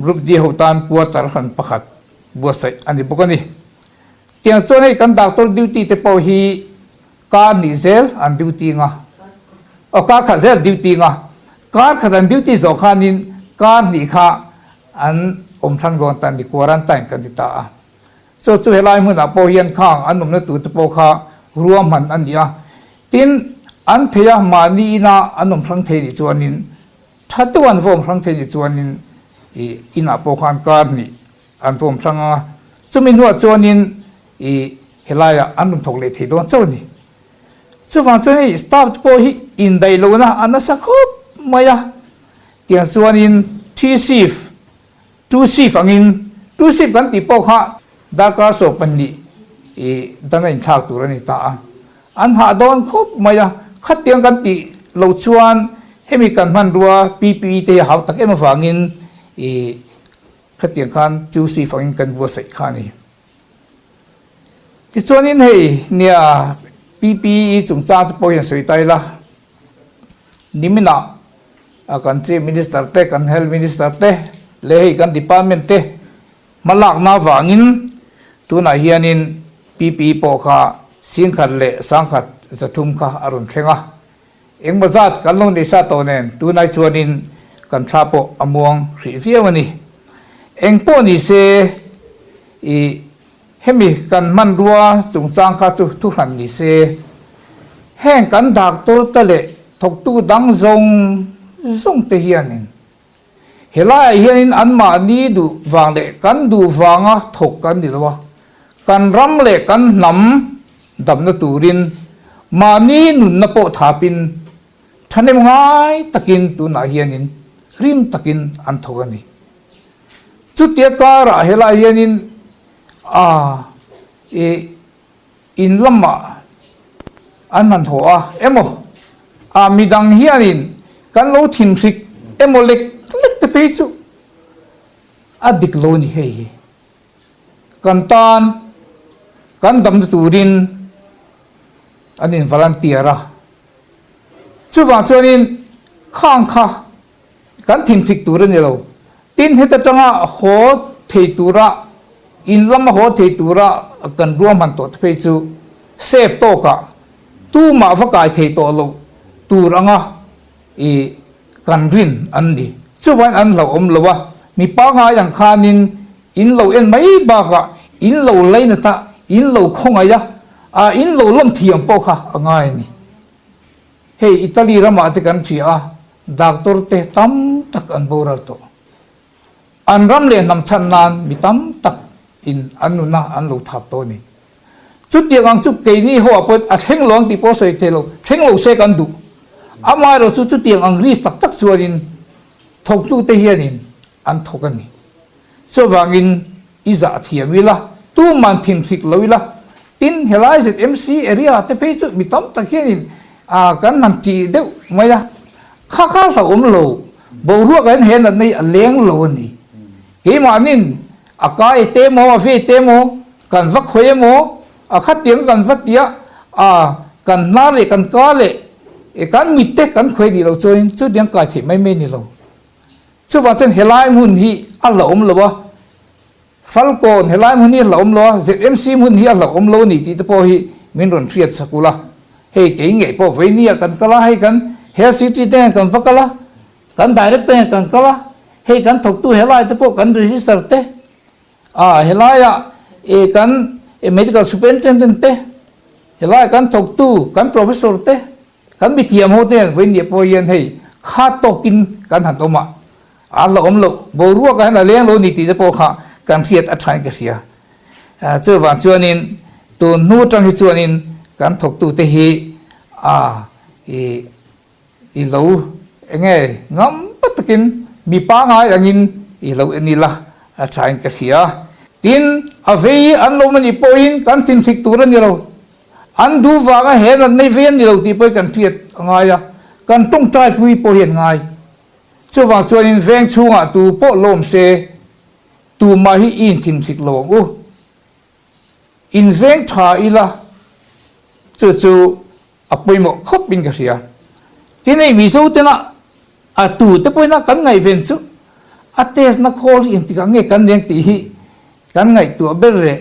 group D ho tan quarter han pakhat buatsaih a ni bawk a ni. Tiang chuan hei kan doctor duty te pawh hi kar hnih zel an duty nga, aw kar khat zel duty nga, kar khat an duty zawh khanin kar hnih kha an awm thlang dawn ta a ni, quarantine kan ti ta a. Chu chu helai hmunah pawh hian khang an awmna turte pawh kha ruahman a ni a. Tin, an thei a, mahni ina an awm hrang thei nih chuanin, tha deuh an va awm hrang thei nih chuanin ih inah pawh khan kar hnih an va awm hrang ang a. Chumi hnuah chuanin ih helaiah an rawn thawk leh thei dawn chauh a ni. Chuvang chuan hei staff te pawh hi indaih lohna a nasa khawp mai a. Tiang chuanin three shift Two shift angin, two shift kan tih pawh kha darkar 12 i dan a inthlak tur a ni ta a. An hah dawn khawp mai a, khatiang kan tih loh chuan hemi kan hmanrua PPE te hi a hau tak em avangin i khatiang khan two shift angin kan buatsaih kha a ni. Tichuanin hei nia PPE chungchang te pawh hian sawi ta ila, niminah kan Chief Minister te, kan Health Minister te leh hei kan Department te hmalakna avangin tunah hianin PPE pawh kha 10,000 leh 1,300 kha a rawn thleng a. Engmaw zat kan lo nei sa tawh nen tunai chuanin kan thla pawh a muang hrih viau a ni. Eng pawh ni se i hemi kan hmanrua chungchang kha chu thuhran ni se. Heng kan doctor te leh thawktu dang zawng zawng te hianin helaiah hianin anmahni duh vang leh kan duh vanga thawk kan ni lo a, kan ram leh kan hnam damna turin mahni nunna pawh thapin thahnem ngai takin tunah hianin rim takin an thawk a ni. Chutia karah helaiah hianin a i In lamah an han haw a emaw, ah midang hianin kan lo thinhrik emaw lek lek te phei chu a dik lo a ni hei hi. Kan tan kan damna turin an in volunteer a, chuvang chuanin khang kha Kan thinthik tur a ni lo. Tin, heta tanga haw thei tura, in lama haw thei tura kan ruahman tawh te phei chu safe tawkah tumah va kai thei tawh loh tur anga i kan rin an ni. Chuvain an hlauhawm lo a, mi pangngai ang khanin in lo en mai bakah in lo lainat a, in lo khawngaih a, ah in lo lawm thiam pawh kha a ngai a ni. Hei Italy ramah te kan hria a, doctor te tam tak an boral tawh. An ram leh hnam chhan nan mi tam tak in an nuna an lo thap tawh a ni. Chutiang ang chu keini ho ah pawhin a thleng lo ang tih pawh sawi thei lo, thleng lo se kan duh. Amaherawh chu chutiang ang risk tak tak chuanin thawktute hianin an thawk a ni. Chuvangin i zah thiam ila, tuman thinhrik lo ila, tin helai ZMC area te phei chu mi tam tak hianin kan han tih deuh mai a, kha kha hlauhawm lo, boruak ah hian he natna hi a leng lo a ni. Keimahnin a kai te maw, a vei te maw, kan va khawi emaw, a khatiang kan va tia, a kan hnar leh kan ka leh kan mit te kan khawi nih loh chuanin chutiang kai theih mai mai a ni lo. Chuvang chuan helai hmun hi a hlauhawm lo a, Falkawn helai hmun hi a hlauhawm lo a, ZMC hmun hi a hlauhawm lo a ni tih te pawh hi min rawn hriat sak ula. Hei kei ngei pawh Veinia kan kal a, hei kan Health City te hian kan va kal a, kan Director hian kan kal a, hei kan thawktu helai te pawh kan register te, a helaiah e kan Medical Superintendent te, helaiah kan thawktu kan Professor te, Kan mithiam ho te hian vawiin pawh hian hei kha tawkin kan han awm a, a la awm loh, boruakah hian a leng lo ni tih te pawh kha kan hriat a thain ka hria. Chuvang chuanin tun hnu atang hi chuanin kan thawktute hi a i i lo eng nge ngam takin mi pangai angin i lo en ila a thain ka hria. Tin, a vei an lo anih pawhin kan thinhrik tur a ni lo. An duh vanga he natna nei ve an ni lo tih pawh hi kan hriat a ngai a, kan tawngtai pui pawh hi an ngai. Chuvang chuanin veng chhungah tu pawh lawm se, tumah hi i inthinhrik lo ang u. In veng tha ila, chu chu a pawimawh khawp in ka hria. Tin hei Mizo tena a tu te pawhin kan ngaihven chu a test na khawl hi engtikah nge kan leng tih hi kan ngaihtuah ber leh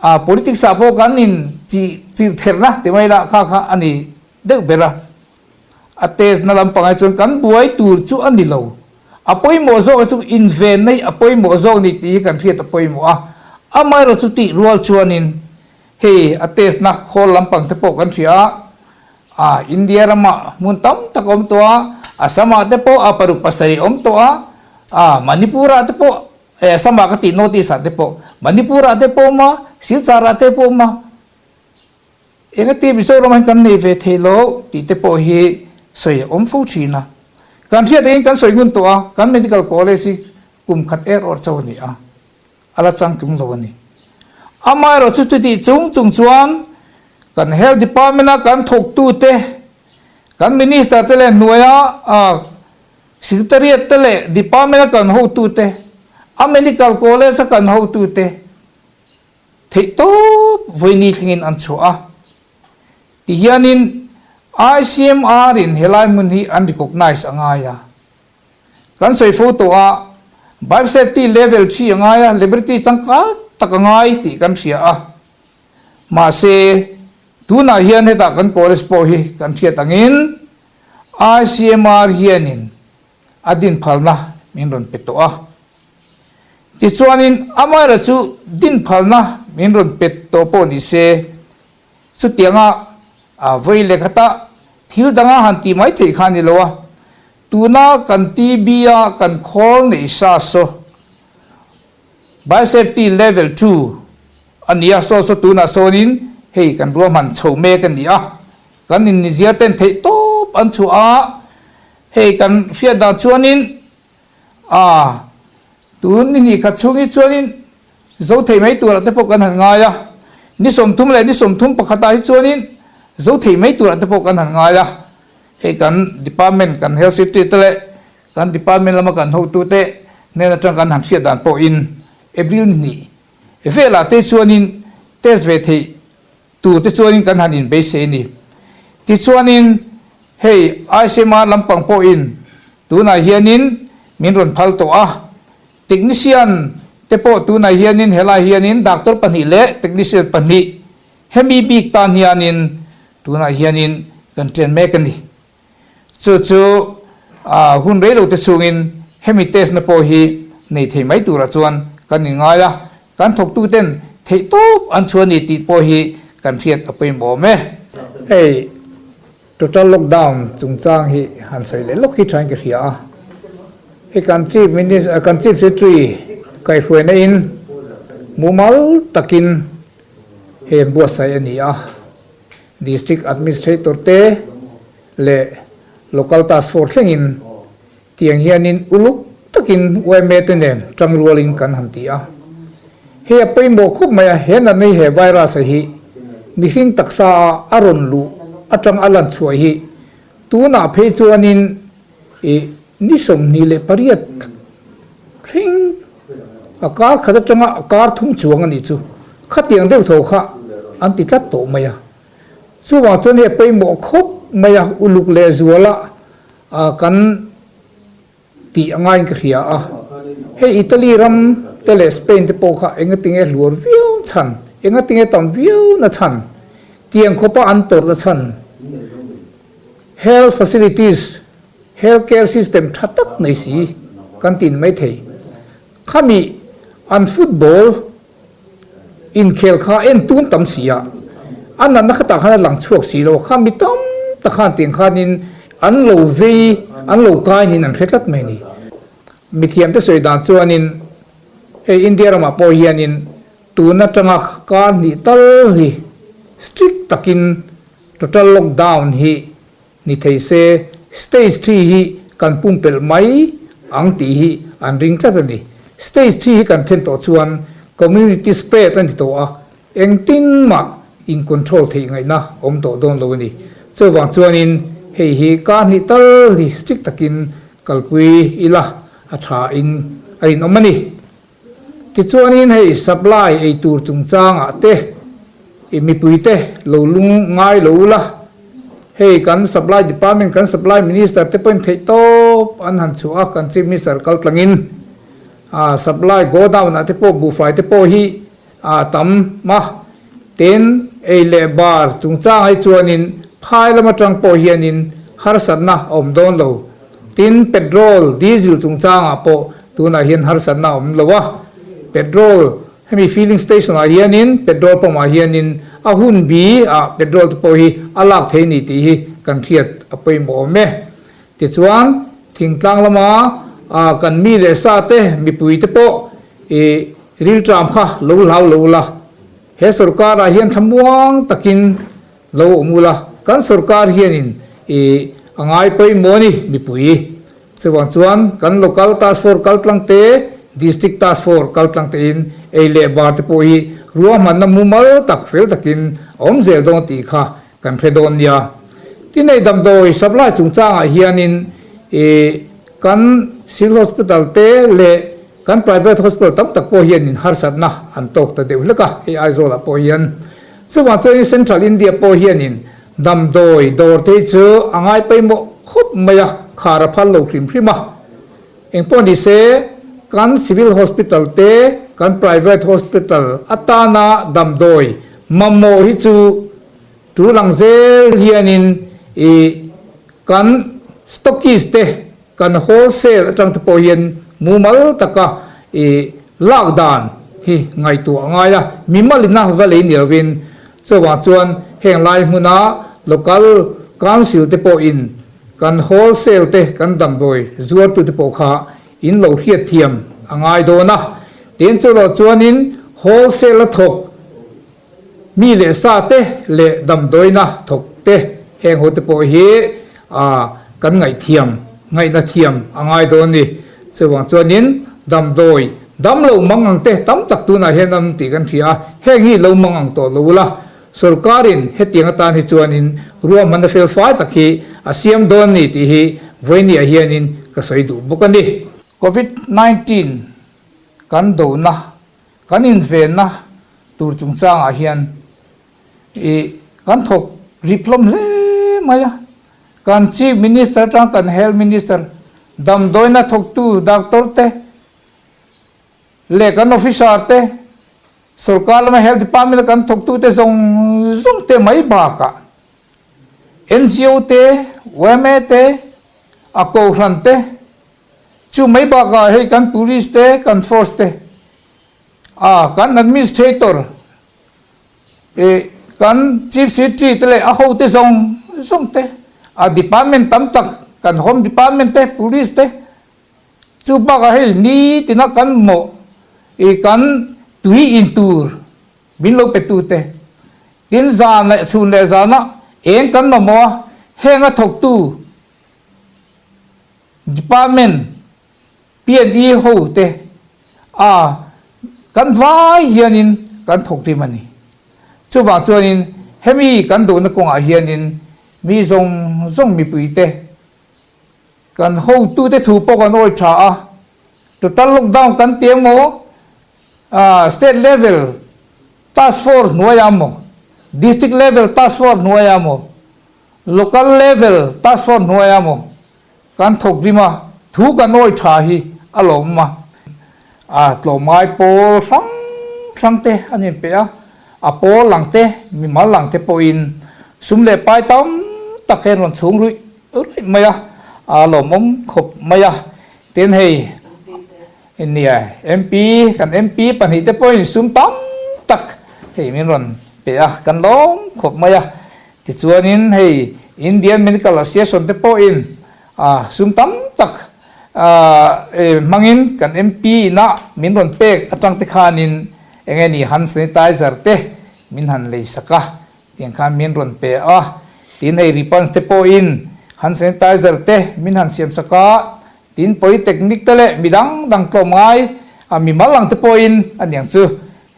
a politics ah pawh kan in chi chirh therna ti mai lah kha kha a ni deuh ber a, a test na lampang ah chuan kan buai tur chu a ni lo, a pawimawh zawk ah chu inven na hi a pawimawh zawk ni tih hi kan hriat a pawimawh a, amaherawh chu tih rual chuanin hei a test na khawl lampang te pawh kan hria a, a India ramah hmun tam tak a awm tawh a, Assam ah te pawh a paruk pasarih a awm tawh a, a Manipur ah te pawh Eh, Assam ah ka tih North East ah te pawh, Manipur ah te pawh awm a, Silchar ah te pawh awm a, engati Mizoram ah hian kan nei ve thei lo tih te pawh hi sawi a awm fo thin a. Kan hriat angin kan sawi ngun tawh a, kan Medical College hi kum khat er awr cho a ni a, a la changtlung lo a ni. Amaherawh chu chutih chung chung chuan kan Health Department a kan thawktute, kan Minister te leh hnuaia Secretariat te leh Department a kan hotute, a Medical College a kan hotute theihtawp vawiini thlengin an chhuah a. Tihianin ICMR in helai hmun hi an recognise a ngai a. Kan sawi fo tawh a, Biosafety level thi a ngai a, laboratory changkang tak a ngai tih kan hria a. Mahse, tunah hian hetah kan college pawh hi kan hriat angin ICMR hianin a dinphalna min rawn pe tawh a. Tichuanin amaherawh chu dinphalna min rawn pe tawh pawh ni se, chutianga a vawi leh khata thil danga han tih mai theih kha a ni lo a. Tuna kan TB a kan khawl neih sa saw Biosafety Level 2 a ni a, saw saw tunah sawnin hei kan ruahman chho mek a ni a. Kan inniziar ten theih tawp an chhuah a, hei kan hriat dan chuanin a tun ni hnih khat chhung hi chuanin zo thei mai turah te pawh kan han ngai a, ni 30 leh ni 31 ah hi chuanin zo thei mai turah te pawh kan han ngai a, hei kan department kan health secretary te leh kan department lama kan hotute hnen atang kan han hriat dan pawhin April ni hnih velah te chuanin test ve theih Tur te chuanin kan han inbeisei a ni. Tichuanin hei ICMR lampang pawhin tunah hianin min rawn phal tawh a, technician te pawh tunah hianin helai hianin doctor pahnih leh technician pahnih hemi bik tan hianin tunah hianin kan ṭen mek a ni. Chu chu. Hun rei lo te chhungin hemi test na pawh hi nei thei mai turah chuan kan inngai a, kan thawktu ten theihtawp an chhuah a ni tih pawh hi kan hriat a pawimawh awm e. Hei total lockdown chungchang hi han sawi leh lawk hi thain ka hria a, hei kan chief minister kan chief secretary kaihhruaina in mumal takin hei an buatsaih a ni a, district administrator te leh Local Task Force thlengin tiang hianin uluk takin yma te nen tangrualin kan han ti a. Hei a pawimawh khawp mai a, he natna hi he virus a hi mihring taksa a a rawn luh atang a lan chhuah hi tunah phei chuanin ih ni 28 thleng a kar khat atanga a kar thum chuang a nih chu khatiang deuh tho kha an ti tlat tawh mai a. Chuvang chuan hei pawimawh khawp mai a, uluk leh zuala kan tih a ngaiin ka hria a. Hei Italy ram te leh Spain te pawh kha engatinge hluar viau chhan, engatinge tam viau na chhan, tiang khawpa an tawrh na chhan, health facilities, health care system tha tak nei si kan ti ni maithei. Khami an football Inkhel kha en tun tam si a, a natna kha tah khan a lang chhuak si lo kha mi tam tak khan tiang khanin an lo vei, an lo kai niin an hre tlat mai a ni. Mithiamte sawi dan chuanin hei India ramah pawh hianin tun atanga kar hnih tal hi strict takin total lockdown hi Ni thei se, stage three hi kan pumpelh mai ang tih hi an ring tlat a ni. Stage three hi kan then tawh chuan community spread a ni tawh a, engtin mah in control theih ngaihna awm tawh dawn lo a ni. Chuvang chuanin hei hi kar hnih tal hi strict takin kalpui ila a tha in a rinawm a ni. Tichuanin hei supply ei tur chungchangah te i mipuite lo lung ngai lo ula, hei kan supply department kan supply minister te pawhin theih tawp an han chhuah a, kan chief minister kal tlangin ah supply godown ah te pawh buhfai te pawh hi ah tam a, tin ei leh bar chungchang hi chuanin phai lam atang pawh hianin harsatna a awm dawn lo. Tin, petrol, diesel chungchangah pawh tunah hian harsatna a awm lo a. Petrol, hemi filling station ah hianin petrol pump ah hianin a hun bi ah petrol te pawh hi a lak thei a ni tih hi kan hriat a pawimawh awm e. Tichuan, thingtlang lama kan mi leh sa te, mipui te pawh i rilṭam kha lo hlau lo la. He sorkar ah hian thlamuang takin Lo awm ula, kan sorkar hianin i a ngai pawimawh a ni, mipui. Chuvang chuan kan local task force kal tlang te, district task force kal tlang tein ei leh bar te pawh hi ruahmanna mumal tak fel takin a awm zel dawn tih kha kan hre dawn nia. Tin hei damdawi supply chungchangah hianin i kan civil hospital te leh Kan private hospital tam tak pawh hian in harsatna an tawk ta deuh hlek a, hei Aizawl ah pawh hian. Chuvang chuan in Central India pawh hian in damdawi dawr te hi chu a ngai pawimawh khawp mai a, khar a phal lo hrim hrim a. Engpawh ni se, kan civil hospital te, kan private hospital atana damdawi mamawh hi chu tul ang zel hian in i kan stockist te Kan wholesale atang te pawh hian mumal taka i lak dan hi ngaihtuah a ngai a, mimalina va lei ni lovin chuvang chuan heng lai hmuna local council te pawhin kan wholesale te kan damdawi zuartu te pawh kha in lo hriatthiam a ngai dawn a, tin chuloh chuanin wholesale a thawk Mi leh sa te leh damdawina thawk te heng ho te pawh hi kan ngaihthiam, ngaihna thiam a ngai dawn ni. Chuvang chuanin damdawi dam lo mang ang te tam tak tunah hian an tih kan hria a, heng hi lo mang ang tawh lo ula, sorkarin hetiang atan hi chuanin ruahmanna fel fai tak hi a siam dawn ni tih hi vawinia hianin ka sawi duh bawk a ni. Covid 19 kan dona Kan invenna tur chungchangah hian i kan thawk rip hlawm hle mai a. Kan Chief Minister atang kan Health Minister, damdawina thawktu doctor te leh kan officer te, sorkar lama Health Department a kan thawktu te zawng zawng te mai bakah NGO te, yma te, a kohhran te, chu mai bakah hei kan police te, kan force te, a kan administrator ih kan chief secretary te leh a hote zawng zawng te, a department tam tak kan home department te, police te, chu bakah hei nitina kan mawh ih kan tui in tur Min lo pe tu te. Tin zan leh chhun leh zanah eng kan mamawh a, heng a thawktu department P&E ho te a kan vai hianin kan thawk rim a ni. Chuvang chuanin hemi kan duhna kawngah hianin mi zawng zawng mipui te kan hotute thu pawh kan awi tha a, total lockdown kan ti emaw, state level task force hnuaiah emaw, district level task force hnuaiah emaw, local level task force hnuaiah emaw kan thawk rim a, thu kan awi tha hi a lawm a, tlawmngai pawl hrang hrang te an inpe a, a pawl lang te, mimal lang te pawhin sum leh pai tam tak hian rawn chhung ruih ruih mai a, a lawmawm khawp mai a, tin hei nia MP kan MP pahnih te pawhin sum tam tak hei min rawn pe a, kan lawm khawp mai a, tichuanin hei Indian Medical Association te pawhin a sum tam tak hmangin kan MP inah min rawn pek atang te khanin eng nge ni hand sanitizer te min han lei sak a. Tiang khan min rawn pe a, tin hei Ripans te pawhin hand sanitizer te min han siam sak a, tin polytechnic te leh mi dang dang tlawm ngai a mi mal ang te pawhin a niang chu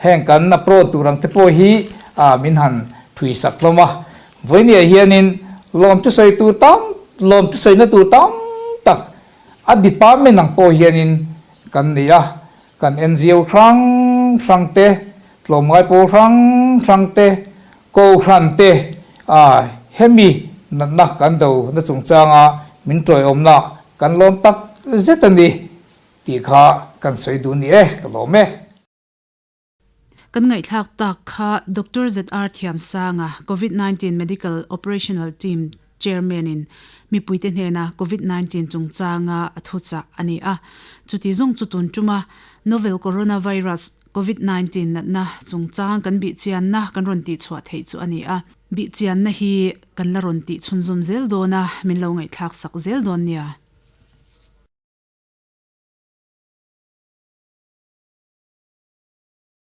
heng kan a prawn tur ang te pawh hi a min han thui sak hlawm a. Vawinia hianin lawm thusawi tur tam lawm thusawina tur tam tak a department ang pawh hianin kan nei a, Kan NGO hrang hrang te, tlawmngai pawl hrang hrang te, Kohhran te a hemi natna kan do na chungchanga min tawiawmna kan lawm tak zet a ni tih kha kan sawi duh ni e, ka lawm e. Kan ngaihthlak tak kha Doctor ZR Thiamsanga, Covid 19 Medical Operational Team Chairman in mipuite hnena Covid 19 chungchanga a thuchah a ni a. Chuti zawng chu tun tuma Novel Coronavirus, Covid 19 natna chungchang kan bihchianna kan rawn tihchhuah theih chu a ni a. Bihchianna hi kan la rawn tih chhunzawm zel dawn a, min lo ngaihthlak sak zel dawn nia.